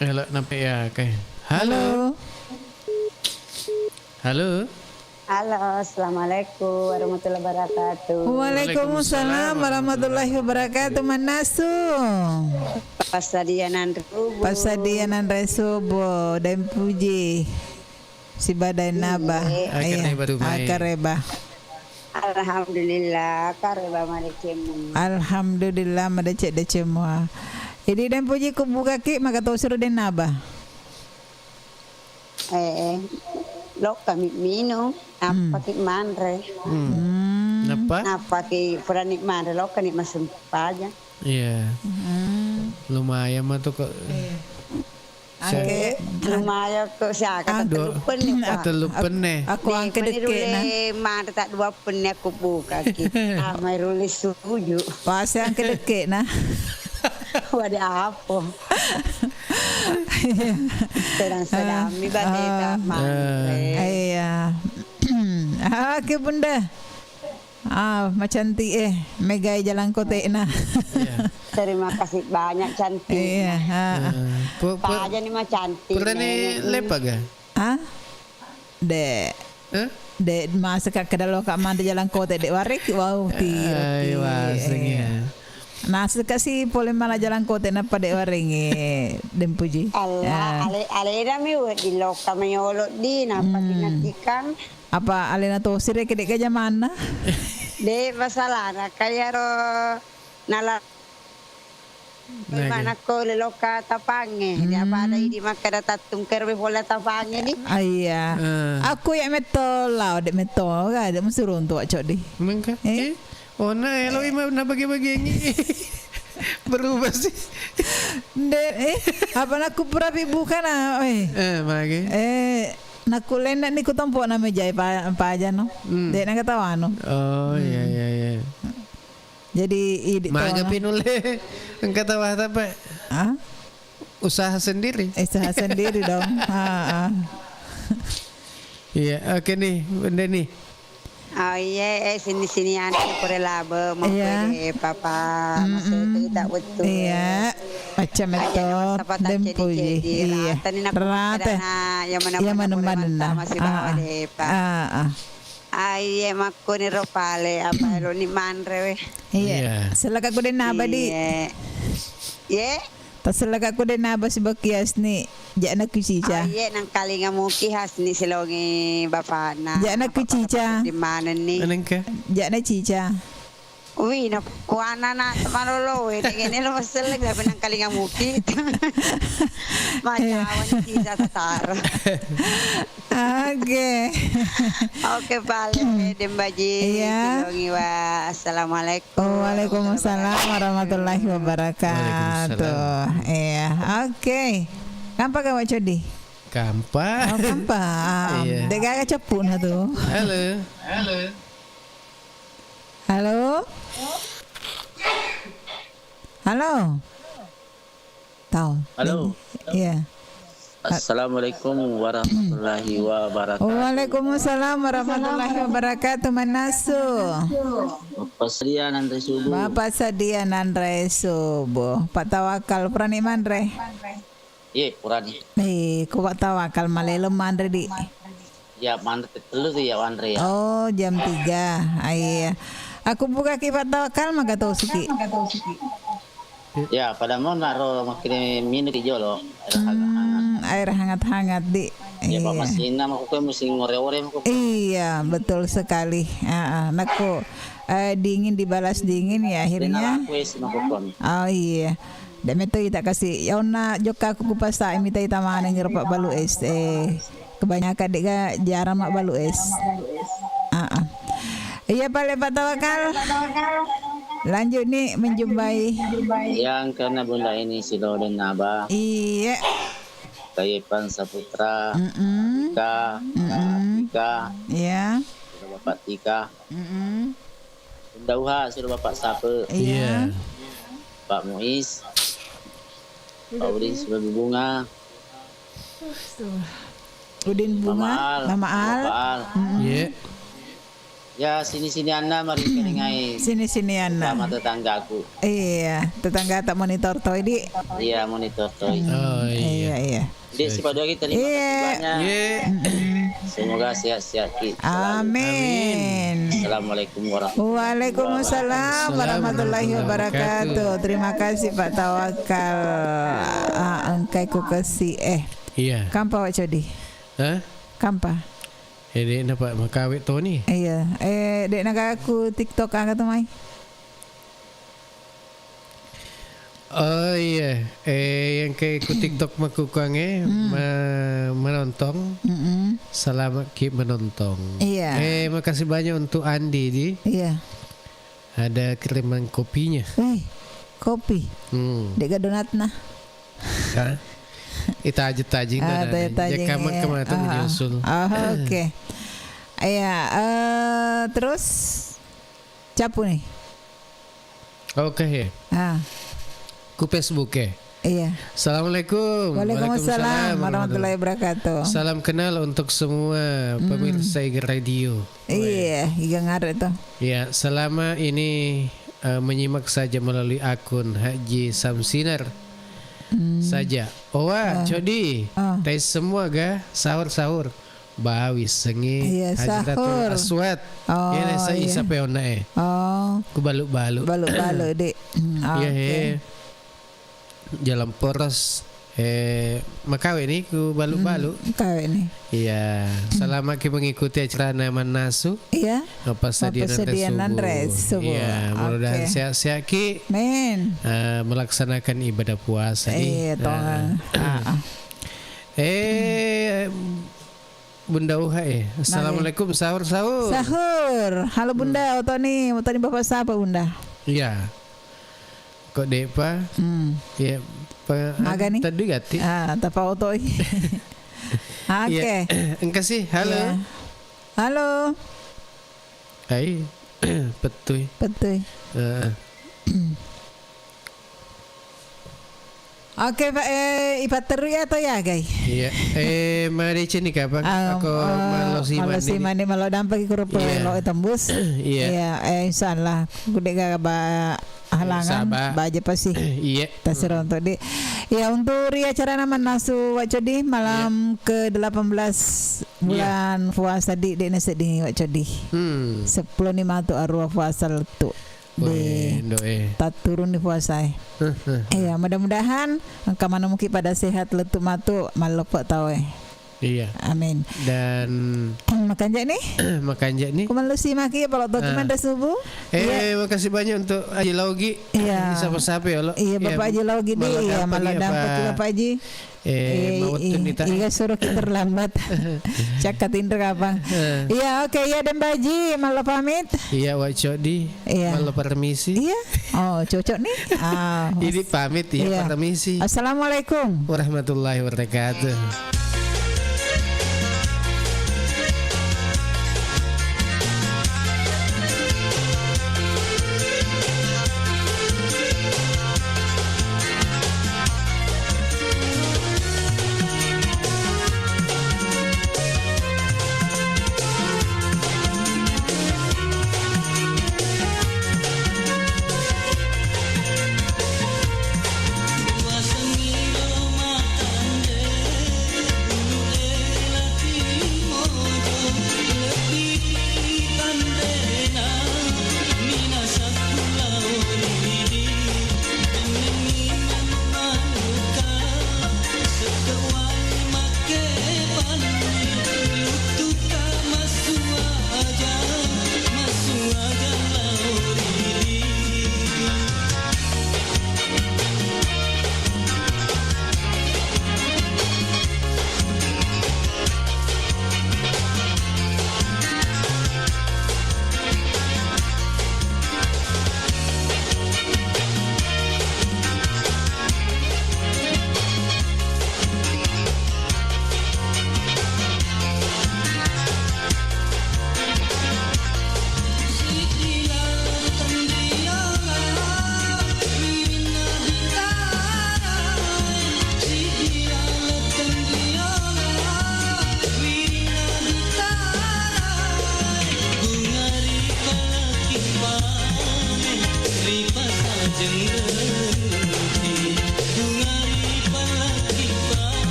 Halo, nampak ya, oke. Halo. Halo. Halo. Halo, assalamualaikum warahmatullahi wabarakatuh. Waalaikumsalam warahmatullahi wabarakatuh. Manasu. Passadia nanre subuh. Passadia nanre subuh. Dan puji. Sibadai naba. Iya. Iya. Akareba tu mai. Akareba. Alhamdulillah, akareba madeceng mua. Alhamdulillah, madeceng-deceng mua. Jadi dan puji ku buka ki, maka tosiro den naba. Eh, eh. Lokka mi minung, Hmm. nappa ki manre. Hmm. Hmm. Nappa? Nappa ki purani manre, lokka ni masempajang. Iya. Hmm. Lumayan mah tu kok. Iya. Sa- Angke, lumayan kok siaka, ah, dua, tatellu penne, ah, Pak. Tatellu penne. Aku, aku angke dekke na. Manre tak dua penne aku buka ki. Ah, mai ruli suju. Pas angke dekke na. Wadah apa? Sedang-sedang mi bate tak manre. Iya. Oke, Bunda. Ah, macantik eh, megai jalangkote'na. Iya. Terima kasih banyak, cantik. Iya, ha. Eh, pu-, pu-, Paja ni macantik, purani Nenek. Lepa ga? Ah? De. Eh? De, masa ka kedalo ka manre jalangkote de wareki, wow, tireki. Ayo, asing ya. Nasa kasi pole mala jalangkote napa de warengi, den puji. Allah, ah. Ale, alena mi we di lokka mayolo di, napa Hmm. dinatikan. Apa alena tosire kede ke jamanna? De masalahna kaya ro nala Naga. Mana ko leloka tapange. Dia Hmm. pada idi makkeda tattungkero be pola tapange ni. Ah, iya. Eh. Aku ya metto lao de metto ga de musuruntu cok di. Mengka? Eh? Eh? Oh, na eloi ma na bagi-bagiangi. Berubah sih. De, eh, apa naku pura pi buka na, oi. Eh, magi. Eh, naku lenda ni ku tompo na mejai pa, paja no. Hmm. De na kata wano. Oh, iya, Hmm. iya, iya. Jadi, idi Maga tawang. Pi nulle. Engka tawang apa? Ah? Usaha sendiri. Usaha sendiri dong. Ha, ha. Iya, oke nih, Bunda nih. Oh iya, eh, sini-sini anti pure labe, mau Iya. Pede, Papa, Hmm, masih hmm. Kita betul. Iya. Macam itu. Aja nama sapa tak Den puji. Cedi-cedi. Iya. Rata ni nak Rata. Ada na, yang mana-mana Yang mana-mana boleh mantap, nah. Masih bawa Ah, ah. Deh, Pak. Ah, ah. Aiye, makkuniro pale, apa ero ni manre we. Iya. Iya. Selaka ku den naba di. Iya. Ye? Taselaka ku den naba sibawa ki Hasni. Ja'na ku cica. Aiye, nangkalinga muki Hasni silongi bapakna. Ja'na ku cica. Di mana ni? Anengka? Ja'na cica. Wi, na kuana na malolo we, de gene lo maselleng, tapi nangkalinga muki. Majawa ni cica tataro. Oke. Oke, pale, Dembaji. Iya. Silongi wa. Assalamualaikum Waalaikumsalam warahmatullahi wabarakatuh. Waalaikumsalam. Iya, oke. Kampa ka Wa Codi? Kampa. Oh, kampa. Iya. De gaga ceppuna tu. Halo. Halo. Halo? Halo? Tau. Halo. Iya. Assalamualaikum warahmatullahi wabarakatuh. Waalaikumsalam warahmatullahi wabarakatuh, Manasu. Bapak sedia nanre subuh. Bapak sedia nanre subuh. Pak Tawakal, purani manre? Iye, purani. Eh, ko Pak Tawakal malelo manre di. Ya, manre telu tu ya, wanre ya. Oh, jam tiga. Ah, iya. Aku buka ki Pak Tawakal, maga tosuki. Ya, pada mau naro makin minum ki jolo. Air hangat-hangat. Hmm, air hangat-hangat di. Ya, Pak, iya. Masih nama aku kan mesti ngore-ore aku. Iya, betul sekali. Ah, ah. Nako, eh, dingin dibalas dingin ya akhirnya. Aku es aku kan. Oh, iya. De' metoi ta kasi. Yaonna jokka ku kupasa, mitai ta maneng ro pabbalu es. Eh, kebanyakan de' ga jarang mabbalu es. Ah, ah. Iya, pale Pak Tawakal. Lanjut nih menjumpai. Yang karena Bunda ini si Loden Naba. Iya. Kayepang Saputra. Mm-mm. Tika. Mm-mm. Tika. Iya. Bapak Tika. Mm-mm. Bunda Uha, sudah Bapak Sape. Iya. Iya. Pak Muiz. Pak Udin sudah Bunga. Udin Bunga, Mama Al. Mama Al. Bapak Al. Mm-mm. Iya. Ya, sini-sini Anna, mari keringai. Sini-sini Anna. Sama tetanggaku. Iya, tetangga tak monitor toi, Di. Iya, monitor toi. Hmm, oh, iya. Iya, iya. Dek, sipaduaki, terima kasih banyak. Iya. Semoga sehat-sehat ki selalu. Amin. Assalamualaikum warahmatullahi wabarakatuh. Waalaikumsalam warahmatullahi wabarakatuh. Terima kasih, Pak Tawakal. Ah, engkai ku kesi, eh. Iya. Kampa, Wak Codi? Hah? Kampa? Eh, dek napa makawe toni? Iya. Eh, dek nagaku TikTok aga tu mai? Oh iya, eh, yang ke ku TikTok makukuange, hmm, me-, menonton. Mm-mm. Selamat ki menonton. Iya. Eh, makasih banyak untuk Andi, di. Iya. Ada kiriman kopinya. Eh, kopi. Hmm. Dek ga donatna. Hah? Kita aja tajing. Ah, dan tajing, ya, kamu ya. Kemana tuh, ah, menyusul? Ah, oke. Iya, eh, terus Capu nih. Oke, ya. Ah. Ku Facebook, ya. Iya. Assalamualaikum. Waalaikumsalam warahmatullahi wabarakatuh. Salam kenal untuk semua, hmm, pemirsa Iga Radio. Iya, Iga Ngare tuh. Ya, selama ini, eh, menyimak saja melalui akun Haji Samsinar, hmm, saja. Owa, ah, Codi, ah, tai semua ga sahur-sahur. Bawi sengi, iya, Haji Tatul sahur. Aswad. Oh, iya, sa-, iya. Isa peonna, eh. Oh. Ku balu-balu. Balu-balu, Dek. Hmm, iya, oke. He. Jalan Poros, eh, makawe ni ku balu-balu. Hmm, makawe ni. Iya, hmm, selama ki mengikuti acara mannasu. Iya. Apa sedia nanre subuh. Iya, mudah-mudahan, oke, sehat-sehat ki. Amin. Eh, melaksanakan ibadah puasa ni. Iya, toh. Ah, ah. Eh, Bunda Uha, eh. Assalamualaikum, sahur, sahur. Sahur. Halo, Bunda, hmm, otoni, otoni Bapak siapa, Bunda? Iya. Kok depa? Hmm. Iya, pa-, maga ni? Tadi gati. Ah, tapa otoi. Oke. Iya. Engka sih, halo. Iya. Halo. Hai. Petui. Petui. Heeh. Oke, Pak, eh, ipatterui atau ya, gai? Iya. Eh, madeceng ni kapang? Ah, aku, eh, malosi mandi. Malosi mandi, malo dampaki kurupu, iya, lo tembus. Iya. Iya, eh, insyaallah. Gede gak ba halangan, saba. Baja pasti. Iya. Tasiro untuk di. Ya, untuk ri acara mannasu Wak Codi malam, iya, ke delapan belas, iya, bulan puasa di, de' nasedding Wak Codi. Hmm. Seppulo ni matu arua puasa lettu. Weh, de' ndo, eh, tatturun ni puasa, eh. Huh, huh. Iya, mudah-mudahan engka maneng muki pada sehat lettu matu, malleppo tau, eh. Iya. Amin. Dan makanja' ni? Makanja' ni? Kumallusi maki, palo toki, ah, manre subuh. Eh, iya, makasih banyak untuk Haji Laugi. Iya. Sapa-sapa ya, lo? Iya, iya, Bapak Haji Laugi di, malo iya, dampaki, malo dampaki, Bapak Haji. Eh, eh, mau i-, tundita. Iga suruh kita terlambat. Cakka tindra kapang. Eh. Iya, oke, iya, Dembaji, malo pamit. Iya, Wak Codi. Iya. Malo permisi. Iya. Oh, cocok nih. Ah, ini pamit, iya, iya, permisi. Assalamualaikum warahmatullahi wabarakatuh.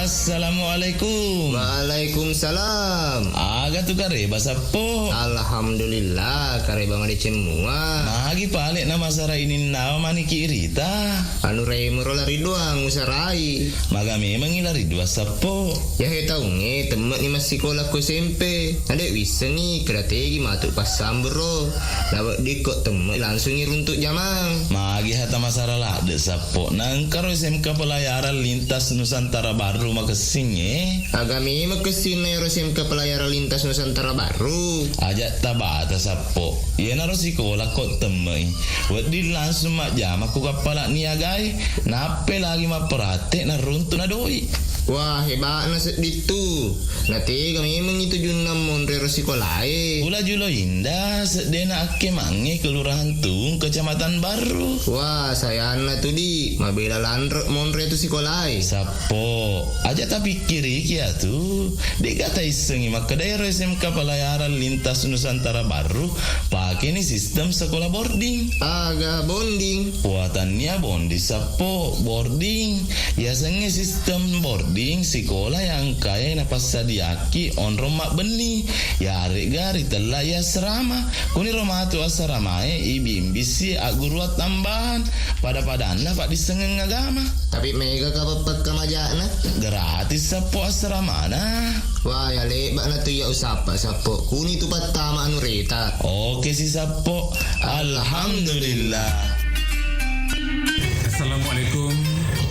Assalamualaikum. Waalaikumsalam. Aga tu kareba, Sappo? Alhamdulillah, kareba madeceng mua. Magi pale na masara ininnawa maniki irita? Anu remo ro lari doang usarai. Maga memengi lari dua, Sappo? Yahe taungnge temme'ni massikola ko S M P. Nade wissengi keda tegi matu passambero. Naweddikko temme'i langsungi runtuk jamang. Magi hata masara ladde, Sappo? Nangkaro S M K Pelayaran Lintas Nusantara Baru makessing, eh? Aga memeng kessinna ero S M K Pelayaran Lintas Nusantara Baru? Aja tabata, Sappo. Iyanaro sikola ko temme'i. Wedding langsung majjama ku kappala niagae. Nappe lagi mapperate naruntuk na doi. Wah, heba'na sedding tu. Natega memeng itu junna monre ero sikolae. Pula Julo Indah, seddena akkemangnge Kelurahan Tung, Kecamatan Barru. Wah, sayanna tu, di. Mabela lanre monre tu sikolae. Sappo, aja tapikkiriki atu. De'ga taissengi makkeda ero S M K Pelayaran Lintas Nusantara Barru, pakeni sistem sekolah boarding. Aga bonding? Wah, tannia bondi, Sappo, boarding. Yasengnge sistem boarding sikola yang engkae napassadiaki onrong mabbenni, yare'ga ritella i asrama. Kuniro matu asramae ibimbisi agguruang tambahan, pada-padanna paddissengeng agama. Tapi mega ka pappakka majana? Gratis, Sappo, asramana. Wah, ya lebba'na tu iya usappa, Sappo. Kuni tu pattama anu reta. Oke si, Sappo. Alhamdulillah. Assalamualaikum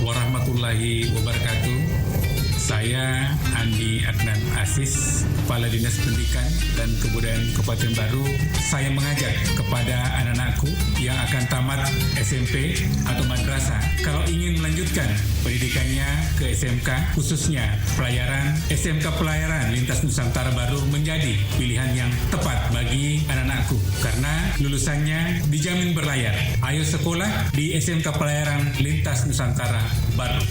warahmatullahi wabarakatuh. Saya Andi Adnan Aziz, Kepala Dinas Pendidikan dan Kebudayaan Kabupaten Baru. Saya mengajak kepada anak-anakku yang akan tamat S M P atau madrasah, kalau ingin melanjutkan pendidikannya ke S M K, khususnya pelayaran, S M K Pelayaran Lintas Nusantara Baru menjadi pilihan yang tepat bagi anak-anakku karena lulusannya dijamin berlayar. Ayo sekolah di S M K Pelayaran Lintas Nusantara Baru.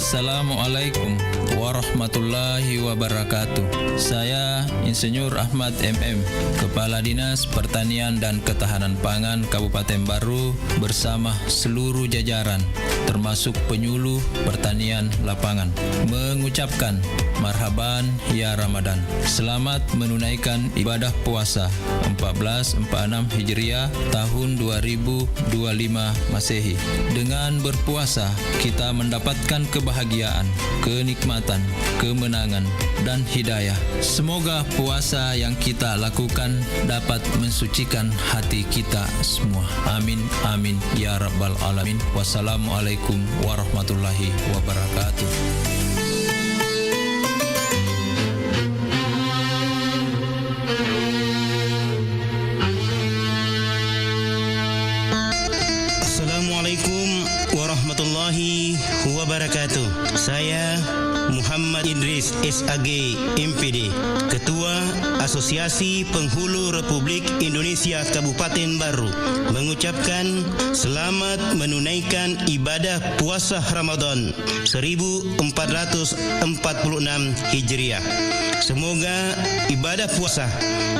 Assalamualaikum warahmatullahi wabarakatuh. Saya Insinyur Ahmad M M, Kepala Dinas Pertanian dan Ketahanan Pangan Kabupaten Baru, bersama seluruh jajaran, termasuk penyuluh pertanian lapangan, mengucapkan marhaban ya Ramadan. Selamat menunaikan ibadah puasa empat belas empat enam Hijriah tahun dua ribu dua lima Masehi. Dengan berpuasa, kita mendapatkan kebahagiaan, kenikmatan, kemenangan, dan hidayah. Semoga puasa yang kita lakukan dapat mensucikan hati kita semua. Amin, amin, ya rabbal alamin. Wassalamualaikum warahmatullahi wabarakatuh. Wabarakatuh. Saya Muhammad Idris S A G M P D, Ketua Asosiasi Penghulu Republik Indonesia Kabupaten Baru, mengucapkan selamat menunaikan ibadah puasa Ramadan seribu empat ratus empat puluh enam Hijriah. Semoga ibadah puasa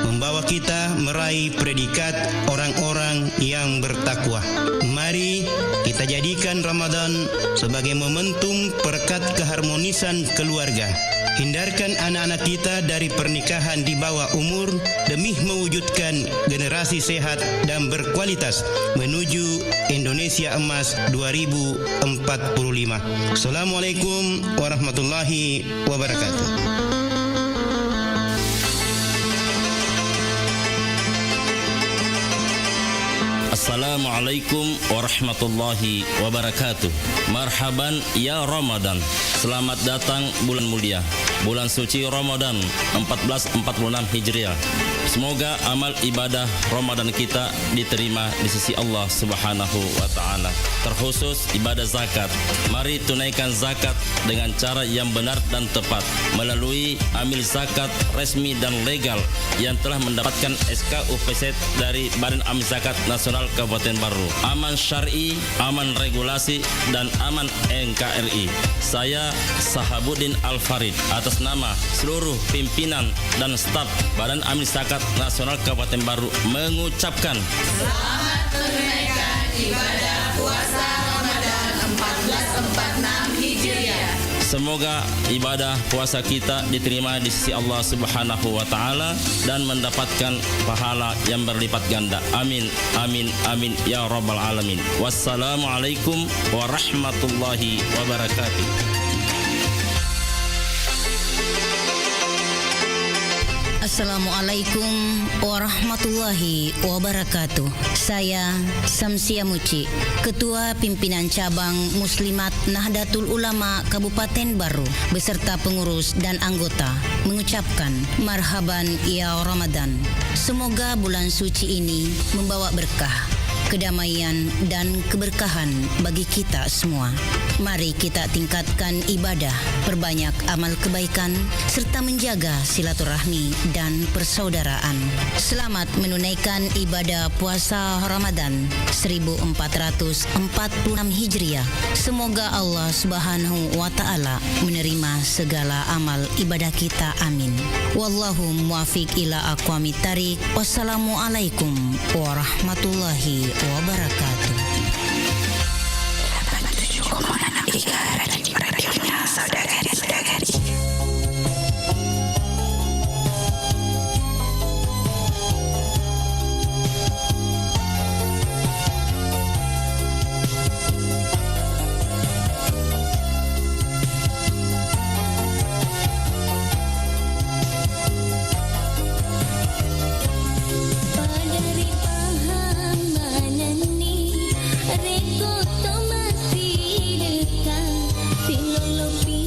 membawa kita meraih predikat orang-orang yang bertakwa. Mari kita jadikan Ramadan sebagai momentum perekat keharmonisan keluarga. Hindarkan anak-anak kita dari pernikahan di bawah umur demi mewujudkan generasi sehat dan berkualitas menuju Indonesia Emas dua ribu empat puluh lima. Assalamualaikum warahmatullahi wabarakatuh. Assalamualaikum warahmatullahi wabarakatuh. Marhaban ya Ramadan. Selamat datang bulan mulia, bulan suci Ramadan empat belas empat puluh enam Hijriah. Semoga amal ibadah Ramadan kita diterima di sisi Allah Subhanahu wa Ta'ala, terkhusus ibadah zakat. Mari tunaikan zakat dengan cara yang benar dan tepat melalui amil zakat resmi dan legal yang telah mendapatkan S K U P Z dari Badan Amil Zakat Nasional Kabupaten Baru. Aman syar'i, aman regulasi, dan aman N K R I. Saya Sahabuddin Al Farid, atas nama seluruh pimpinan dan staf Badan Amil Zakat Nasional Kabupaten Baru, mengucapkan selamat menunaikan ibadah puasa Ramadan empat belas empat enam Hijriah. Semoga ibadah puasa kita diterima di sisi Allah Subhanahu wa Ta'ala dan mendapatkan pahala yang berlipat ganda. Amin, amin, amin, ya Rabbal Alamin. Wassalamualaikum warahmatullahi wabarakatuh. Assalamualaikum warahmatullahi wabarakatuh. Saya Samsia Muci, Ketua Pimpinan Cabang Muslimat Nahdlatul Ulama Kabupaten Baru, beserta pengurus dan anggota, mengucapkan marhaban ya Ramadan. Semoga bulan suci ini membawa berkah, kedamaian, dan keberkahan bagi kita semua. Mari kita tingkatkan ibadah, perbanyak amal kebaikan, serta menjaga silaturahmi dan persaudaraan. Selamat menunaikan ibadah puasa Ramadan seribu empat ratus empat puluh enam Hijriah. Semoga Allah Subhanahu wa Ta'ala menerima segala amal ibadah kita. Amin. Wallahu muwaffiq ila aqwamit thariq. Wassalamualaikum warahmatullahi wabarakatuh. Pada ripahang manenni, rekko to mappidekka, silolopi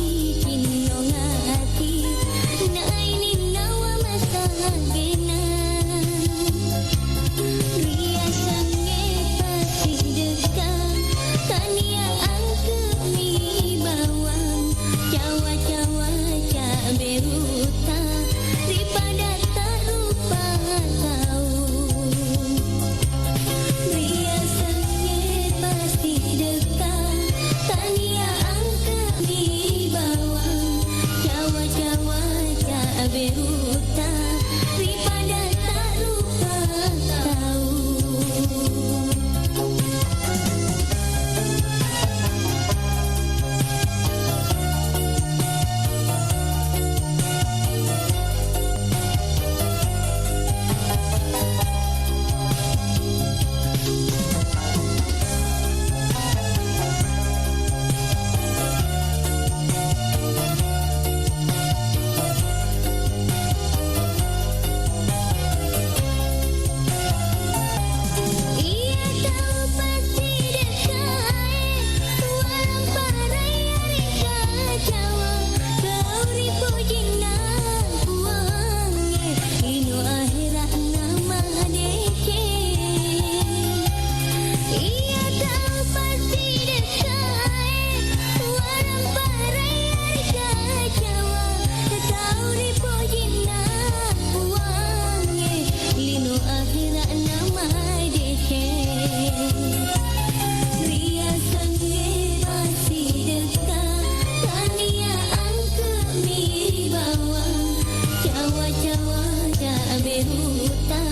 Beruta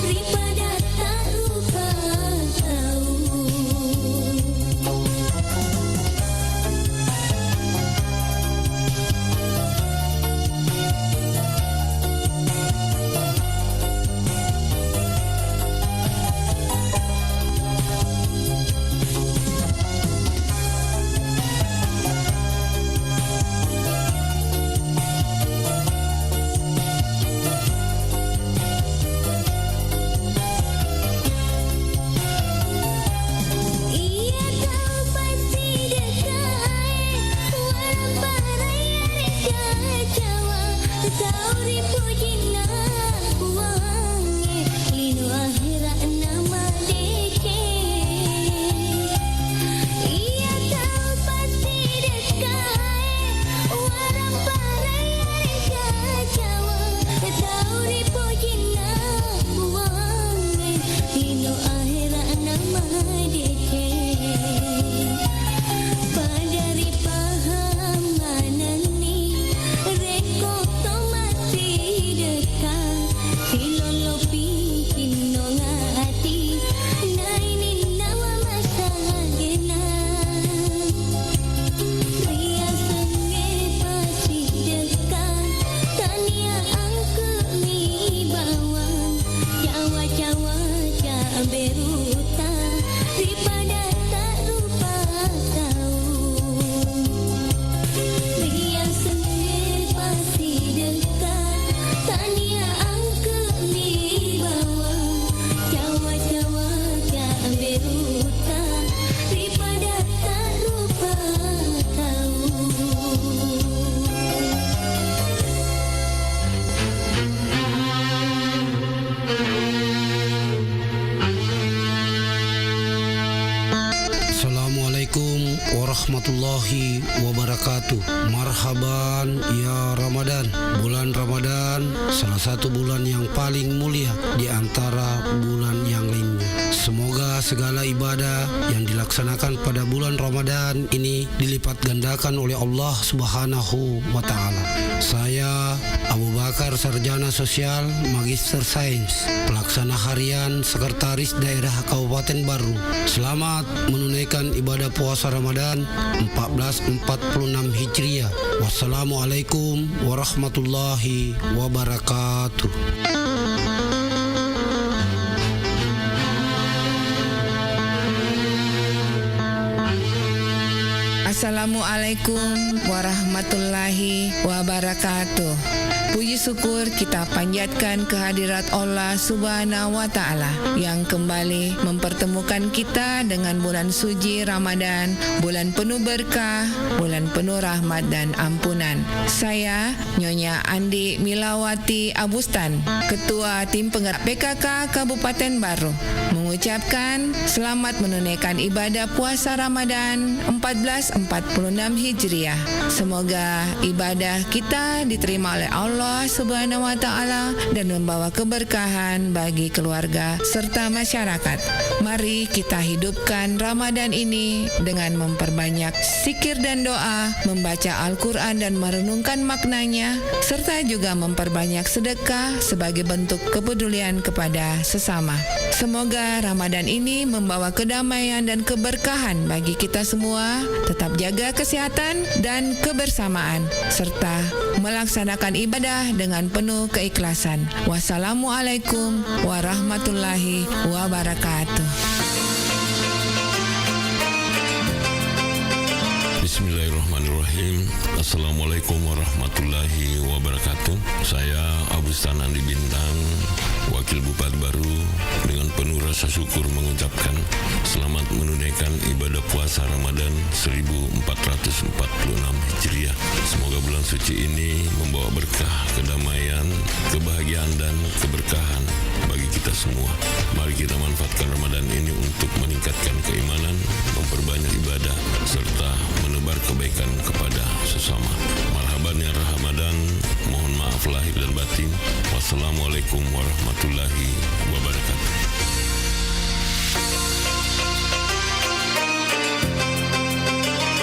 ripada tak rupa tau. Iya tau pasti dekat, warang parai are kacawa, tau ripojinna Puangnge, lino akhiratna madeceng. Iya tau pasti dekkae, warang parai are kacawa, tau ripojinna Puangnge, lino akhiratna madeceng. Pada ripahang manenni, rekko to massidekka, silolopi cinnong ati, naininnawa masagena. Riasengnge passidekka, tania angke'mi bawang, cawa-cawa ca beruta, ripada tak rupa tau. Riasengnge passidekka, tania angke'mi bawang, cawa-cawa ca beruta, ripada tak rupa tau. Assalamualaikum warahmatullahi wabarakatuh. Marhaban ya Ramadan. Bulan Ramadan salah satu bulan yang paling mulia di antara bulan yang lainnya. Semoga segala ibadah yang dilaksanakan pada bulan Ramadan ini dilipat gandakan oleh Allah Subhanahu wa Ta'ala. Saya Abu Bakar, sarjana sosial, magister sains, pelaksana harian, sekretaris daerah Kabupaten Barru. Selamat menunaikan ibadah puasa Ramadan empat belas empat puluh enam Hijriah. Wassalamualaikum warahmatullahi wabarakatuh. Assalamualaikum warahmatullahi wabarakatuh. Puji syukur kita panjatkan kehadirat Allah Subhanahu wa Ta'ala yang kembali mempertemukan kita dengan bulan suci Ramadan, bulan penuh berkah, bulan penuh rahmat dan ampunan. Saya Nyonya Andi Milawati Abustan, Ketua Tim Penggerak P K K Kabupaten Barru, mengucapkan selamat menunaikan ibadah puasa Ramadan empat belas empat puluh enam Hijriah. Semoga ibadah kita diterima oleh Allah Subhanahu wa Ta'ala dan membawa keberkahan bagi keluarga serta masyarakat. Mari kita hidupkan Ramadan ini dengan memperbanyak zikir dan doa, membaca Al-Quran dan merenungkan maknanya, serta juga memperbanyak sedekah sebagai bentuk kepedulian kepada sesama. Semoga Ramadan ini membawa kedamaian dan keberkahan bagi kita semua. Tetap jaga kesehatan dan kebersamaan, serta melaksanakan ibadah dengan penuh keikhlasan. Wassalamualaikum warahmatullahi wabarakatuh. Bismillahirrahmanirrahim. Assalamualaikum warahmatullahi wabarakatuh. Saya Abu Stan Andi Bintang, Wakil Bupati Barru, dengan penuh rasa syukur mengucapkan selamat menunaikan ibadah puasa Ramadan seribu empat ratus empat puluh enam Hijriah. Semoga bulan suci ini membawa berkah, kedamaian, kebahagiaan, dan keberkahan bagi kita semua. Mari kita manfaatkan Ramadan ini untuk meningkatkan keimanan, memperbanyak ibadah, serta menebar kebaikan kepada sesama. Marhaban ya Ramadan, mohon maaf lahir dan batin. Wassalamualaikum warahmatullahi wabarakatuh.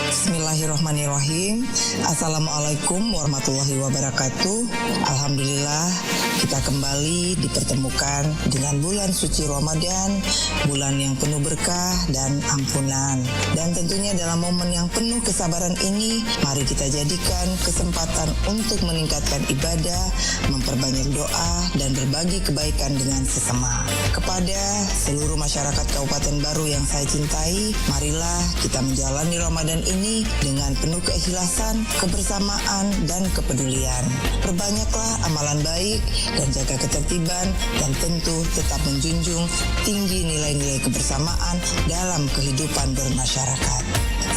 Bismillah. Bismillahirrahmanirrahim. Assalamualaikum warahmatullahi wabarakatuh. Alhamdulillah, kita kembali dipertemukan dengan bulan suci Ramadan, bulan yang penuh berkah dan ampunan. Dan tentunya dalam momen yang penuh kesabaran ini, mari kita jadikan kesempatan untuk meningkatkan ibadah, memperbanyak doa, dan berbagi kebaikan dengan sesama. Kepada seluruh masyarakat Kabupaten Baru yang saya cintai, marilah kita menjalani Ramadan ini dengan penuh keikhlasan, kebersamaan, dan kepedulian. Perbanyaklah amalan baik dan jaga ketertiban, dan tentu tetap menjunjung tinggi nilai-nilai kebersamaan dalam kehidupan bermasyarakat.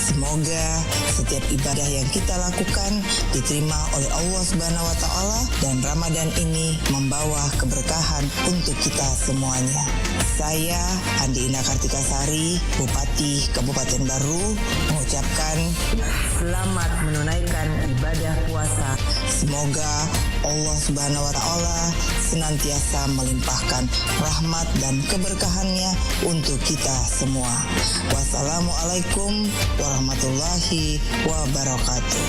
Semoga setiap ibadah yang kita lakukan diterima oleh Allah Subhanahu wa Ta'ala, dan Ramadan ini membawa keberkahan untuk kita semuanya. Saya, Andi Ina Kartika Sari, Bupati Kabupaten Baru, mengucapkan selamat menunaikan ibadah puasa. Semoga Allah Subhanahu wa Ta'ala senantiasa melimpahkan rahmat dan keberkahannya untuk kita semua. Wassalamualaikum warahmatullahi wabarakatuh.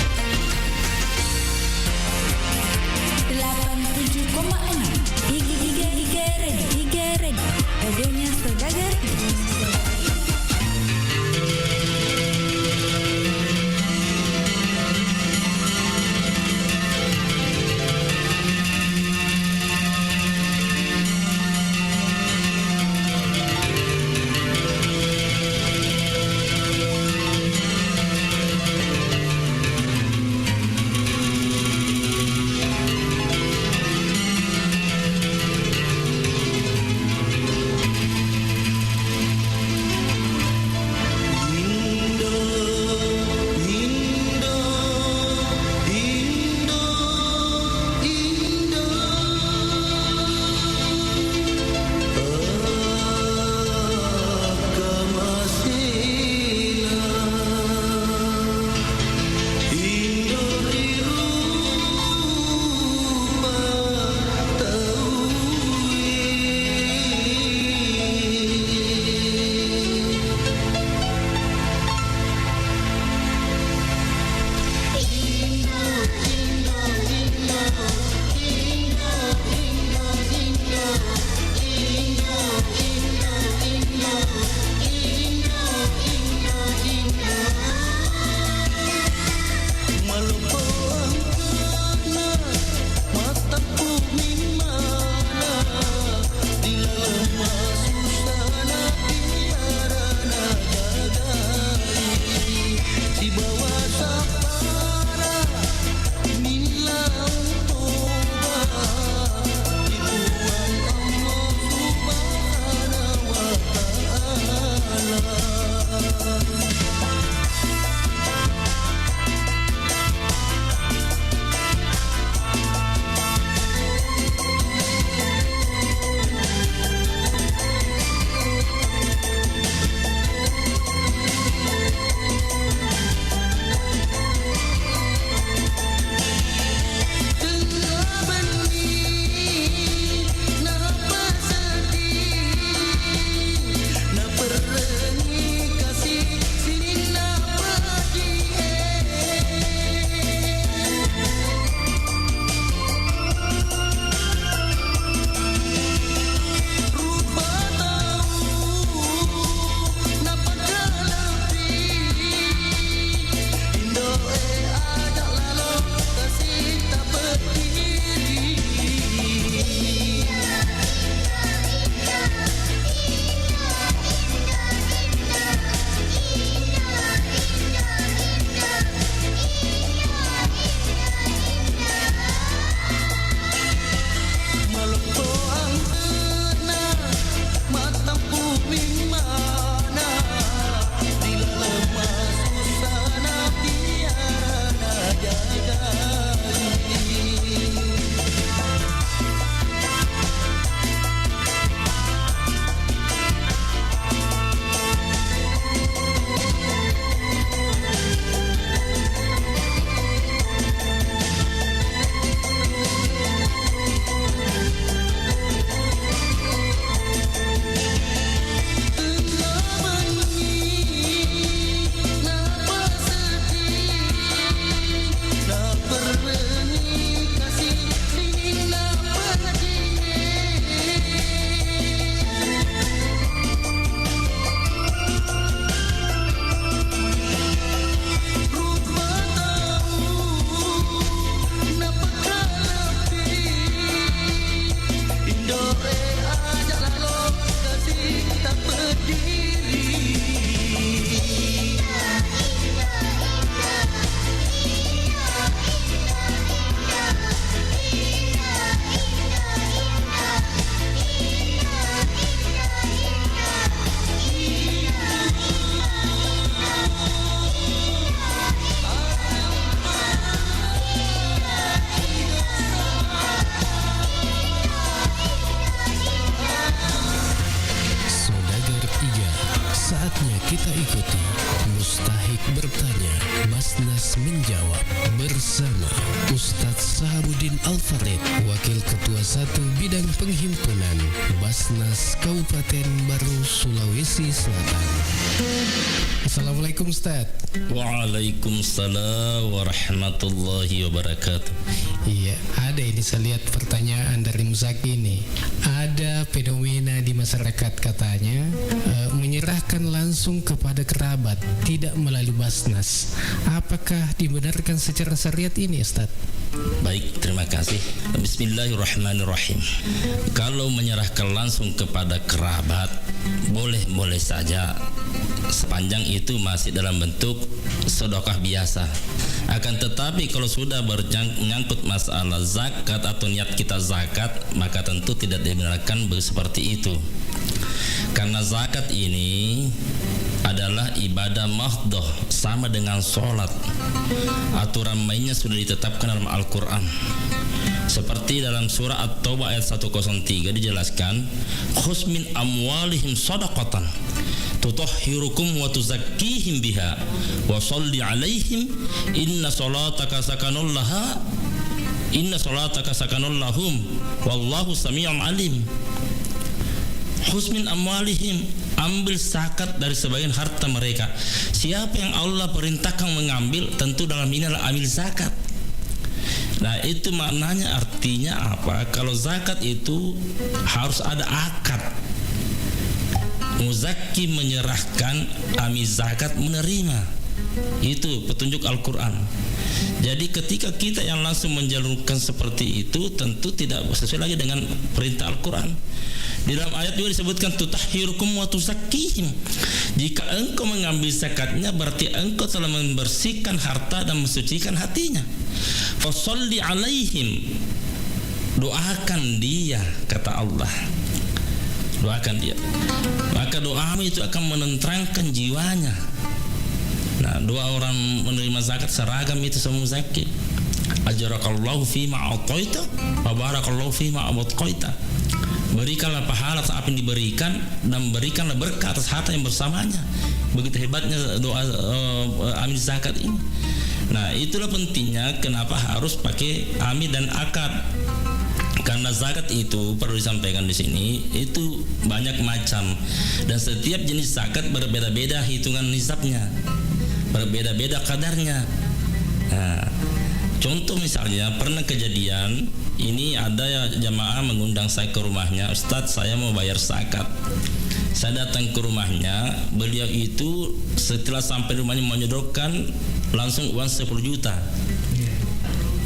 Delapan tujuh koma enam. Tiga, tiga, tiga, Red, tiga, Red. Radionya Saudagar. Saudagar tiga, saatnya kita ikuti Mustahik Bertanya, Basnas Menjawab, bersama Ustadz Sahabuddin Al-Farid, Wakil Ketua Satu Bidang Penghimpunan Basnas Kabupaten Barru, Sulawesi Selatan. Assalamualaikum, Ustadz. Waalaikumsalam warahmatullahi wabarakatuh. Iya, ada ini saya lihat pertanyaan dari Muzaki ini. Ada fenomena di masyarakat katanya, eh, menyerahkan langsung kepada kerabat, tidak melalui Basnas. Apakah dibenarkan secara syariat ini, Ustadz? Baik, terima kasih. Bismillahirrahmanirrahim. Kalau menyerahkan langsung kepada kerabat, boleh-boleh saja, sepanjang itu masih dalam bentuk sedekah biasa. Akan tetapi, kalau sudah berjang-, menyangkut masalah zakat atau niat kita zakat, maka tentu tidak dibenarkan be-, seperti itu. Karena zakat ini adalah ibadah mahdhah, sama dengan sholat. Aturan mainnya sudah ditetapkan dalam Al-Quran. Seperti dalam surah At-Taubah ayat seratus tiga dijelaskan, "Khudz min amwalihim shadaqatan tutahhiruhum wa tuzakkihim biha wa shalli 'alaihim inna shalataka sakanul laha, inna shalataka sakanul lahum, wallahu sami'un 'alim." "Khudz min amwalihim," ambil zakat dari sebagian harta mereka. Siapa yang Allah perintahkan mengambil, tentu dalam ini adalah amil zakat. Nah, itu maknanya, artinya apa? Kalau zakat itu harus ada akad. Muzakki menyerahkan, amil zakat menerima. Itu petunjuk Al-Quran. Jadi, ketika kita yang langsung menjalurkan seperti itu, tentu tidak sesuai lagi dengan perintah Al-Quran. Di dalam ayat juga disebutkan, "Tutahhiruhum wa tuzakkihim." Jika engkau mengambil zakatnya, berarti engkau telah membersihkan harta dan mensucikan hatinya. "Fashalli 'alaihim." Doakan dia, kata Allah. Doakan dia. Maka doamu itu akan menenteramkan jiwanya. Nah, doa orang menerima zakat seragam itu sama muzakki. "Ajarakallahu fima a'taita, wa barakallahu fima abqaita." Berikanlah pahala atas apa yang diberikan, dan berikanlah berkah atas harta yang bersamanya. Begitu hebatnya doa, eh, amil zakat ini. Nah, itulah pentingnya kenapa harus pakai amil dan akad. Karena zakat itu perlu disampaikan di sini, itu banyak macam. Dan setiap jenis zakat berbeda-beda hitungan nisabnya. Berbeda-beda kadarnya. Nah, contoh misalnya, pernah kejadian, ini ada ya jamaah mengundang saya ke rumahnya, "Ustadz, saya mau bayar zakat." Saya datang ke rumahnya, beliau itu setelah sampai rumahnya menyodorkan langsung uang sepuluh juta.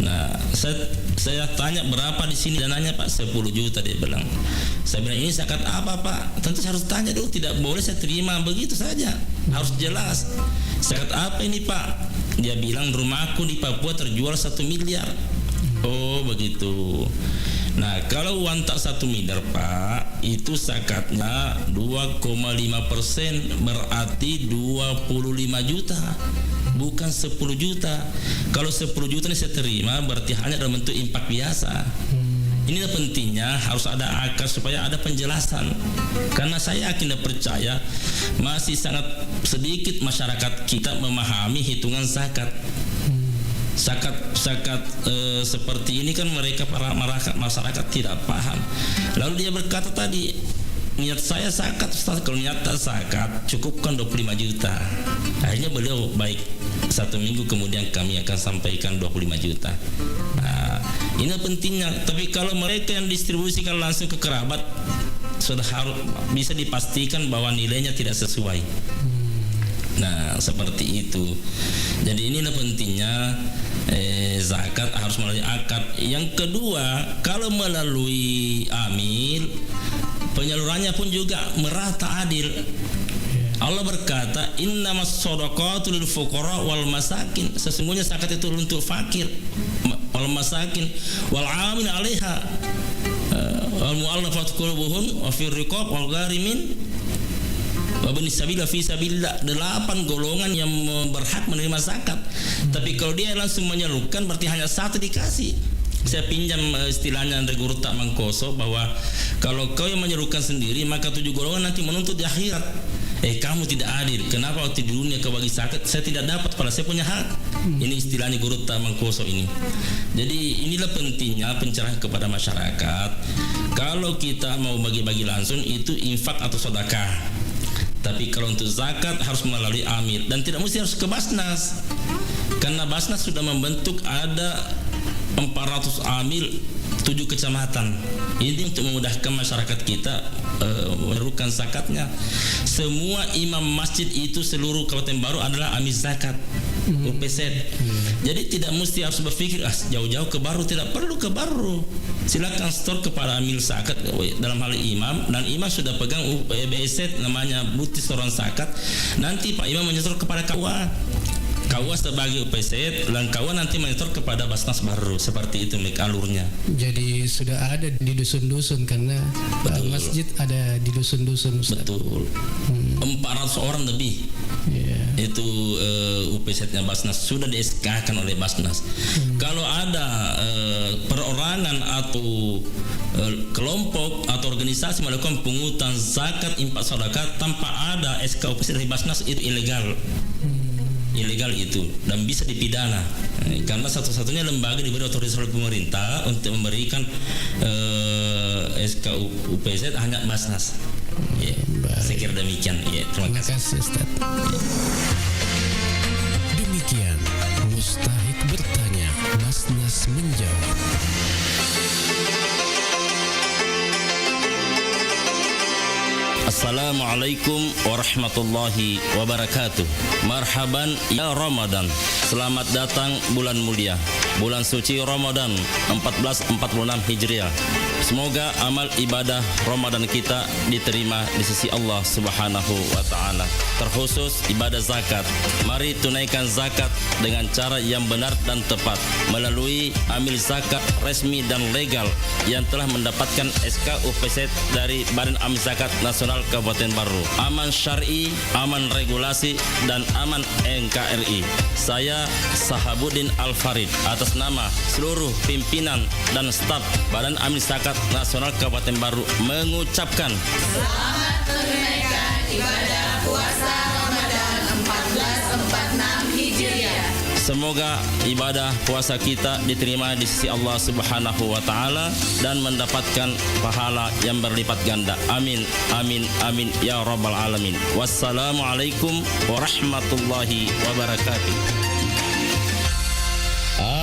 Nah, saya, saya tanya, "Berapa di sini dananya, Pak?" "Sepuluh juta," dia bilang. Saya bilang, "Ini zakat apa, Pak?" Tentu saya harus tanya dulu, tidak boleh saya terima begitu saja. Harus jelas. "Zakat apa ini, Pak?" Dia bilang, "Rumahku di Papua terjual satu miliar." Oh, begitu. Nah, kalau uang tak satu miliar, Pak, itu zakatnya dua koma lima persen, berarti dua puluh lima juta, bukan sepuluh juta. Kalau sepuluh juta ini saya terima, berarti hanya dalam bentuk infak biasa. Inilah pentingnya harus ada akad supaya ada penjelasan. Karena saya yakin dan percaya masih sangat sedikit masyarakat kita memahami hitungan zakat. Zakat, zakat, eh, seperti ini kan mereka para maraka-, masyarakat tidak paham. Lalu dia berkata tadi, "Niat saya zakat, Ustaz." "Kalau niat tak zakat, cukupkan dua puluh lima juta." Akhirnya beliau, "Baik, satu minggu kemudian kami akan sampaikan dua puluh lima juta." Nah, ini pentingnya. Tapi kalau mereka yang distribusikan langsung ke kerabat, sudah harus bisa dipastikan bahwa nilainya tidak sesuai. Nah, seperti itu. Jadi, inilah pentingnya Eh, zakat harus melalui akad. Yang kedua, kalau melalui amil, penyalurannya pun juga merata, adil. Allah berkata, "Innamas shadaqatu lil fuqara wal masakin." Sesungguhnya zakat itu untuk fakir, ma-, wal masakin, wal amin alaiha, eh, wal muallafat qulubuhum, wa fir riqab, wal gharimin, wa ibnis sabil, fi sabilillah. Delapan golongan yang me-, berhak menerima zakat. Tapi kalau dia langsung menyalurkan, berarti hanya satu dikasih. Saya pinjam, eh, istilahnya Andre Gurutta Mangkoso, bahwa kalau kau yang menyalurkan sendiri, maka tujuh golongan nanti menuntut di akhirat. "Eh, kamu tidak adil. Kenapa waktu di dunia kau bagi zakat, saya tidak dapat, padahal saya punya hak?" Ini istilahnya Gurutta Mangkoso ini. Jadi, inilah pentingnya pencerahan kepada masyarakat. Kalau kita mau bagi-bagi langsung, itu infak atau sedekah. Tapi kalau untuk zakat, harus melalui amil. Dan tidak mesti harus ke Basnas. Karena Basnas sudah membentuk ada empat ratus amil, tujuh kecamatan. Ini untuk memudahkan masyarakat kita, eh, menyalurkan zakatnya. Semua imam masjid itu seluruh Kabupaten Baru adalah amil zakat, U P Z. Jadi tidak mesti harus berpikir, "Ah, jauh-jauh ke Baru." Tidak perlu ke Baru. Silakan setor kepada amil zakat, dalam hal imam, dan imam sudah pegang U-, eh, B S Z, namanya bukti setoran zakat. Nanti Pak Imam menyetor kepada K U A. K U A sebagai U P Z, dan K U A nanti menyetor kepada Basnas Baru. Seperti itu, Mik, alurnya. Jadi sudah ada di dusun-dusun karena, eh, Betul. masjid ada di dusun-dusun, Ustaz. Betul. Empat ratus orang lebih. Iya. Itu, eh, U P Z-nya Basnas sudah di-S K-kan oleh Basnas. Kalau ada, eh, perorangan atau, eh, kelompok atau organisasi melakukan pungutan zakat, infak, sedekah tanpa ada S K U P Z dari Basnas, itu ilegal. Ilegal itu dan bisa dipidana. Eh, karena satu-satunya lembaga diberi otoritas oleh pemerintah untuk memberikan, eh, S K U P Z hanya Basnas. Ya, saya kira demikian. Ya, terima Terima kasih. kasih, Ustaz. Demikian Mustahik Bertanya, Basnas Menjawab. Assalamualaikum warahmatullahi wabarakatuh. Marhaban ya Ramadan. Selamat datang bulan mulia, bulan suci Ramadan empat belas empat puluh enam Hijriah. Semoga amal ibadah Ramadan kita diterima di sisi Allah Subhanahu wa Ta'ala. Terkhusus ibadah zakat. Mari tunaikan zakat dengan cara yang benar dan tepat melalui amil zakat resmi dan legal yang telah mendapatkan S K U P Z dari Badan Amil Zakat Nasional Kabupaten Baru. Aman syar'i, aman regulasi, dan aman N K R I. Saya Sahabuddin Al-Farid, atas nama seluruh pimpinan dan staf Badan Amil Zakat Nasional Kabupaten Baru, mengucapkan Selamat menunaikan ibadah puasa Ramadan empat belas empat enam Hijriah. Semoga ibadah puasa kita diterima di sisi Allah Subhanahu wa Ta'ala dan mendapatkan pahala yang berlipat ganda. Amin, amin, amin, ya Rabbal Alamin. Wassalamualaikum warahmatullahi wabarakatuh.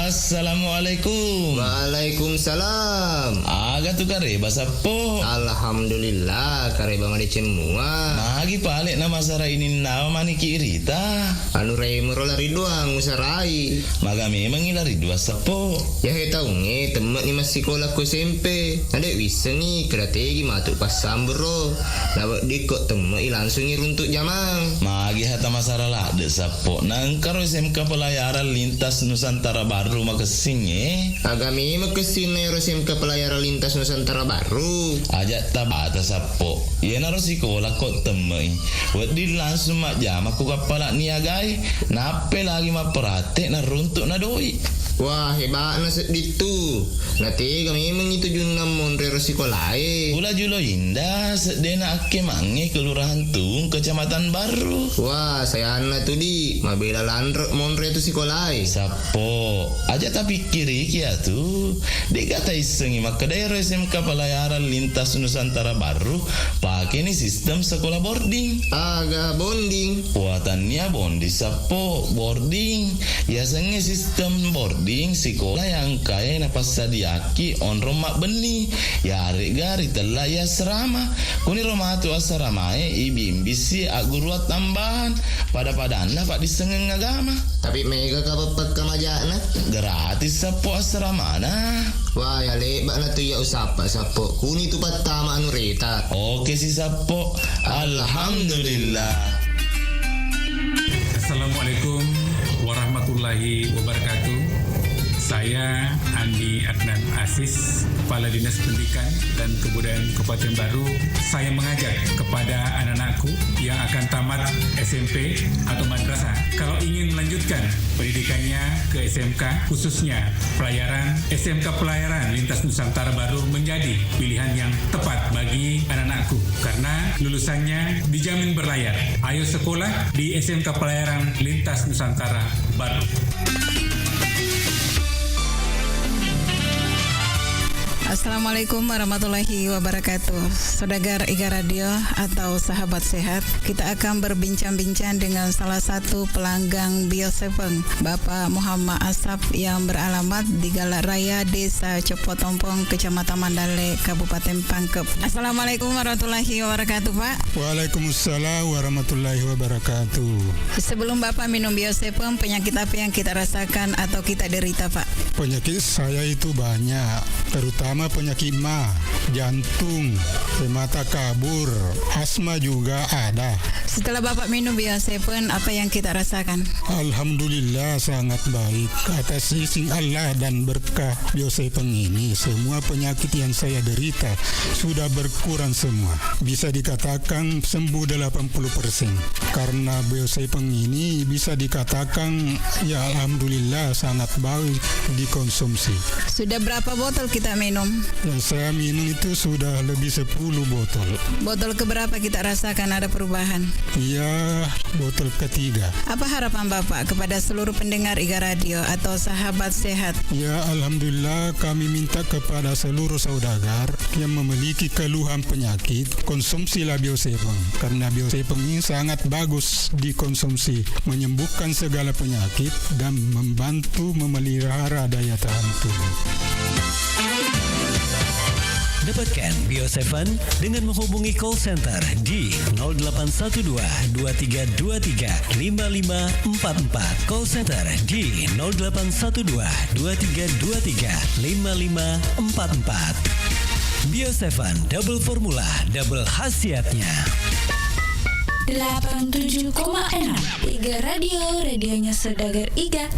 Assalamualaikum. Waalaikumsalam. Aga tu kareba, Sappo? Alhamdulillah, kareba madeceng mua. Magi pale na masara ininnawa maniki irita? Anu, remero lari doang usarai. Maga memangi lari dua, Sappo? Yahe taungnge temme'ni massikola ko S M P. Nade wissengi keda tegi matu passamburo. Naweddikko temme'i langsungi runtuk jamang. Magi hata masara ladde, Sappo? Nangkaro S M K Pelayaran Lintas Nusantara Baru makessingnge. Aga memang kessinna ero S M K Pelayaran Lintas Nusantara Baru? Aja tabata, Sappo. Iyanaro sikola ko temme'i. Wedding langsung majjama ko kappala niagae, nappe lagi mapprate naruntuk na doi. Wah, heba'na sedding tu. Natega memang itu junna monre ro sikolae. Pula Julo Indah, seddena akkemangnge Kelurahan Tuung, Kecamatan Barru. Wah, sayanna tu, di, mabela lanre monre tu sikolae. Sappo, aja tapikkiriki atu. De'ga taissengi makkeda ero S M K Pelayaran Lintas Nusantara Barru pakeni sistem sekolah boarding? Aga bonding? Wah, tannia bonding, Sappo, boarding. Yasengnge sistem boarding Ing sikola yang kae napassadiaki onrong mabbenni, yaregga ritella i asrama. Kuniro matu asramae ibimbisi agguruang tambahan, pada-padanna paddissengeng agama. Tapi mega ka peppekka majana? Gratis sappo asramana. Wah, ya lebbak na tu iya usappa sappo. Kuni tu pattama anu reta. Oke si sappo. Alhamdulillah. Assalamualaikum warahmatullahi wabarakatuh. Saya Andi Adnan Aziz, Kepala Dinas Pendidikan dan Kebudayaan Kabupaten Baru. Saya mengajak kepada anak-anakku yang akan tamat S M P atau madrasah, kalau ingin melanjutkan pendidikannya ke S M K, khususnya pelayaran, S M K Pelayaran Lintas Nusantara Baru menjadi pilihan yang tepat bagi anak-anakku karena lulusannya dijamin berlayar. Ayo sekolah di S M K Pelayaran Lintas Nusantara Baru. Assalamualaikum warahmatullahi wabarakatuh. Saudagar Iga Radio atau sahabat sehat, kita akan berbincang-bincang dengan salah satu pelanggang Bio Seven, Bapak Muhammad Asap yang beralamat di Galat Raya, Desa Cepotompong, Kecamatan Mandale, Kabupaten Pangkep. Assalamualaikum warahmatullahi wabarakatuh, Pak. Waalaikumsalam warahmatullahi wabarakatuh. Sebelum Bapak minum Bio Seven, penyakit apa yang kita rasakan atau kita derita, Pak? Penyakit saya itu banyak, terutama penyakit ma, jantung, mata kabur, asma juga ada. Setelah Bapak minum Bio Seven, apa yang kita rasakan? Alhamdulillah, sangat baik. Atas izin Allah dan berkah Bio Seven ini, semua penyakit yang saya derita sudah berkurang semua. Bisa dikatakan sembuh delapan puluh persen. Karena Bio Seven ini bisa dikatakan, ya, alhamdulillah, sangat baik dikonsumsi. Sudah berapa botol kita minum? Yang saya minum itu sudah lebih sepuluh botol. Botol keberapa kita rasakan ada perubahan? Ya, botol ketiga. Apa harapan Bapak kepada seluruh pendengar Iga Radio atau sahabat sehat? Ya, alhamdulillah, kami minta kepada seluruh saudagar yang memiliki keluhan penyakit, konsumsilah Bio Seven. Karena Bio Seven ini sangat bagus dikonsumsi, menyembuhkan segala penyakit dan membantu memelihara daya tahan tubuh. Dapatkan Bio Seven dengan menghubungi call center di nol delapan satu dua, dua tiga dua tiga, lima lima empat empat. Call center di nol delapan satu dua, dua tiga dua tiga, lima lima empat empat. Bio Seven, double formula, double khasiatnya. Delapan tujuh koma enam Iga Radio, radionya saudagar Iga.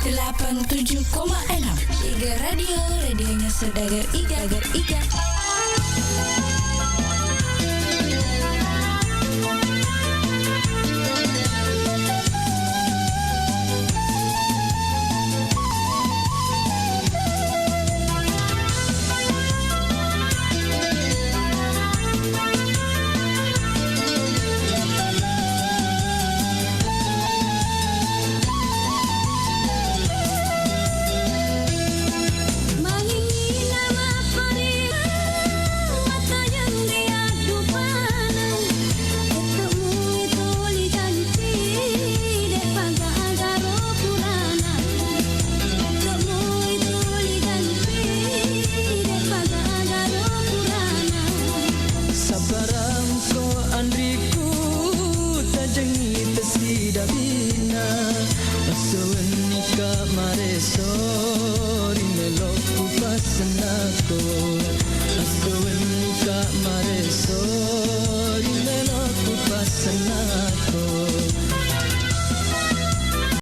Delapan tujuh koma enam Iga Radio, radionya saudagar Iga, Iga. Sabbarangko anriku, tajengngi tessidabbinna. Esso wennika mareso, ri melokku passennako. Esso wennika mareso.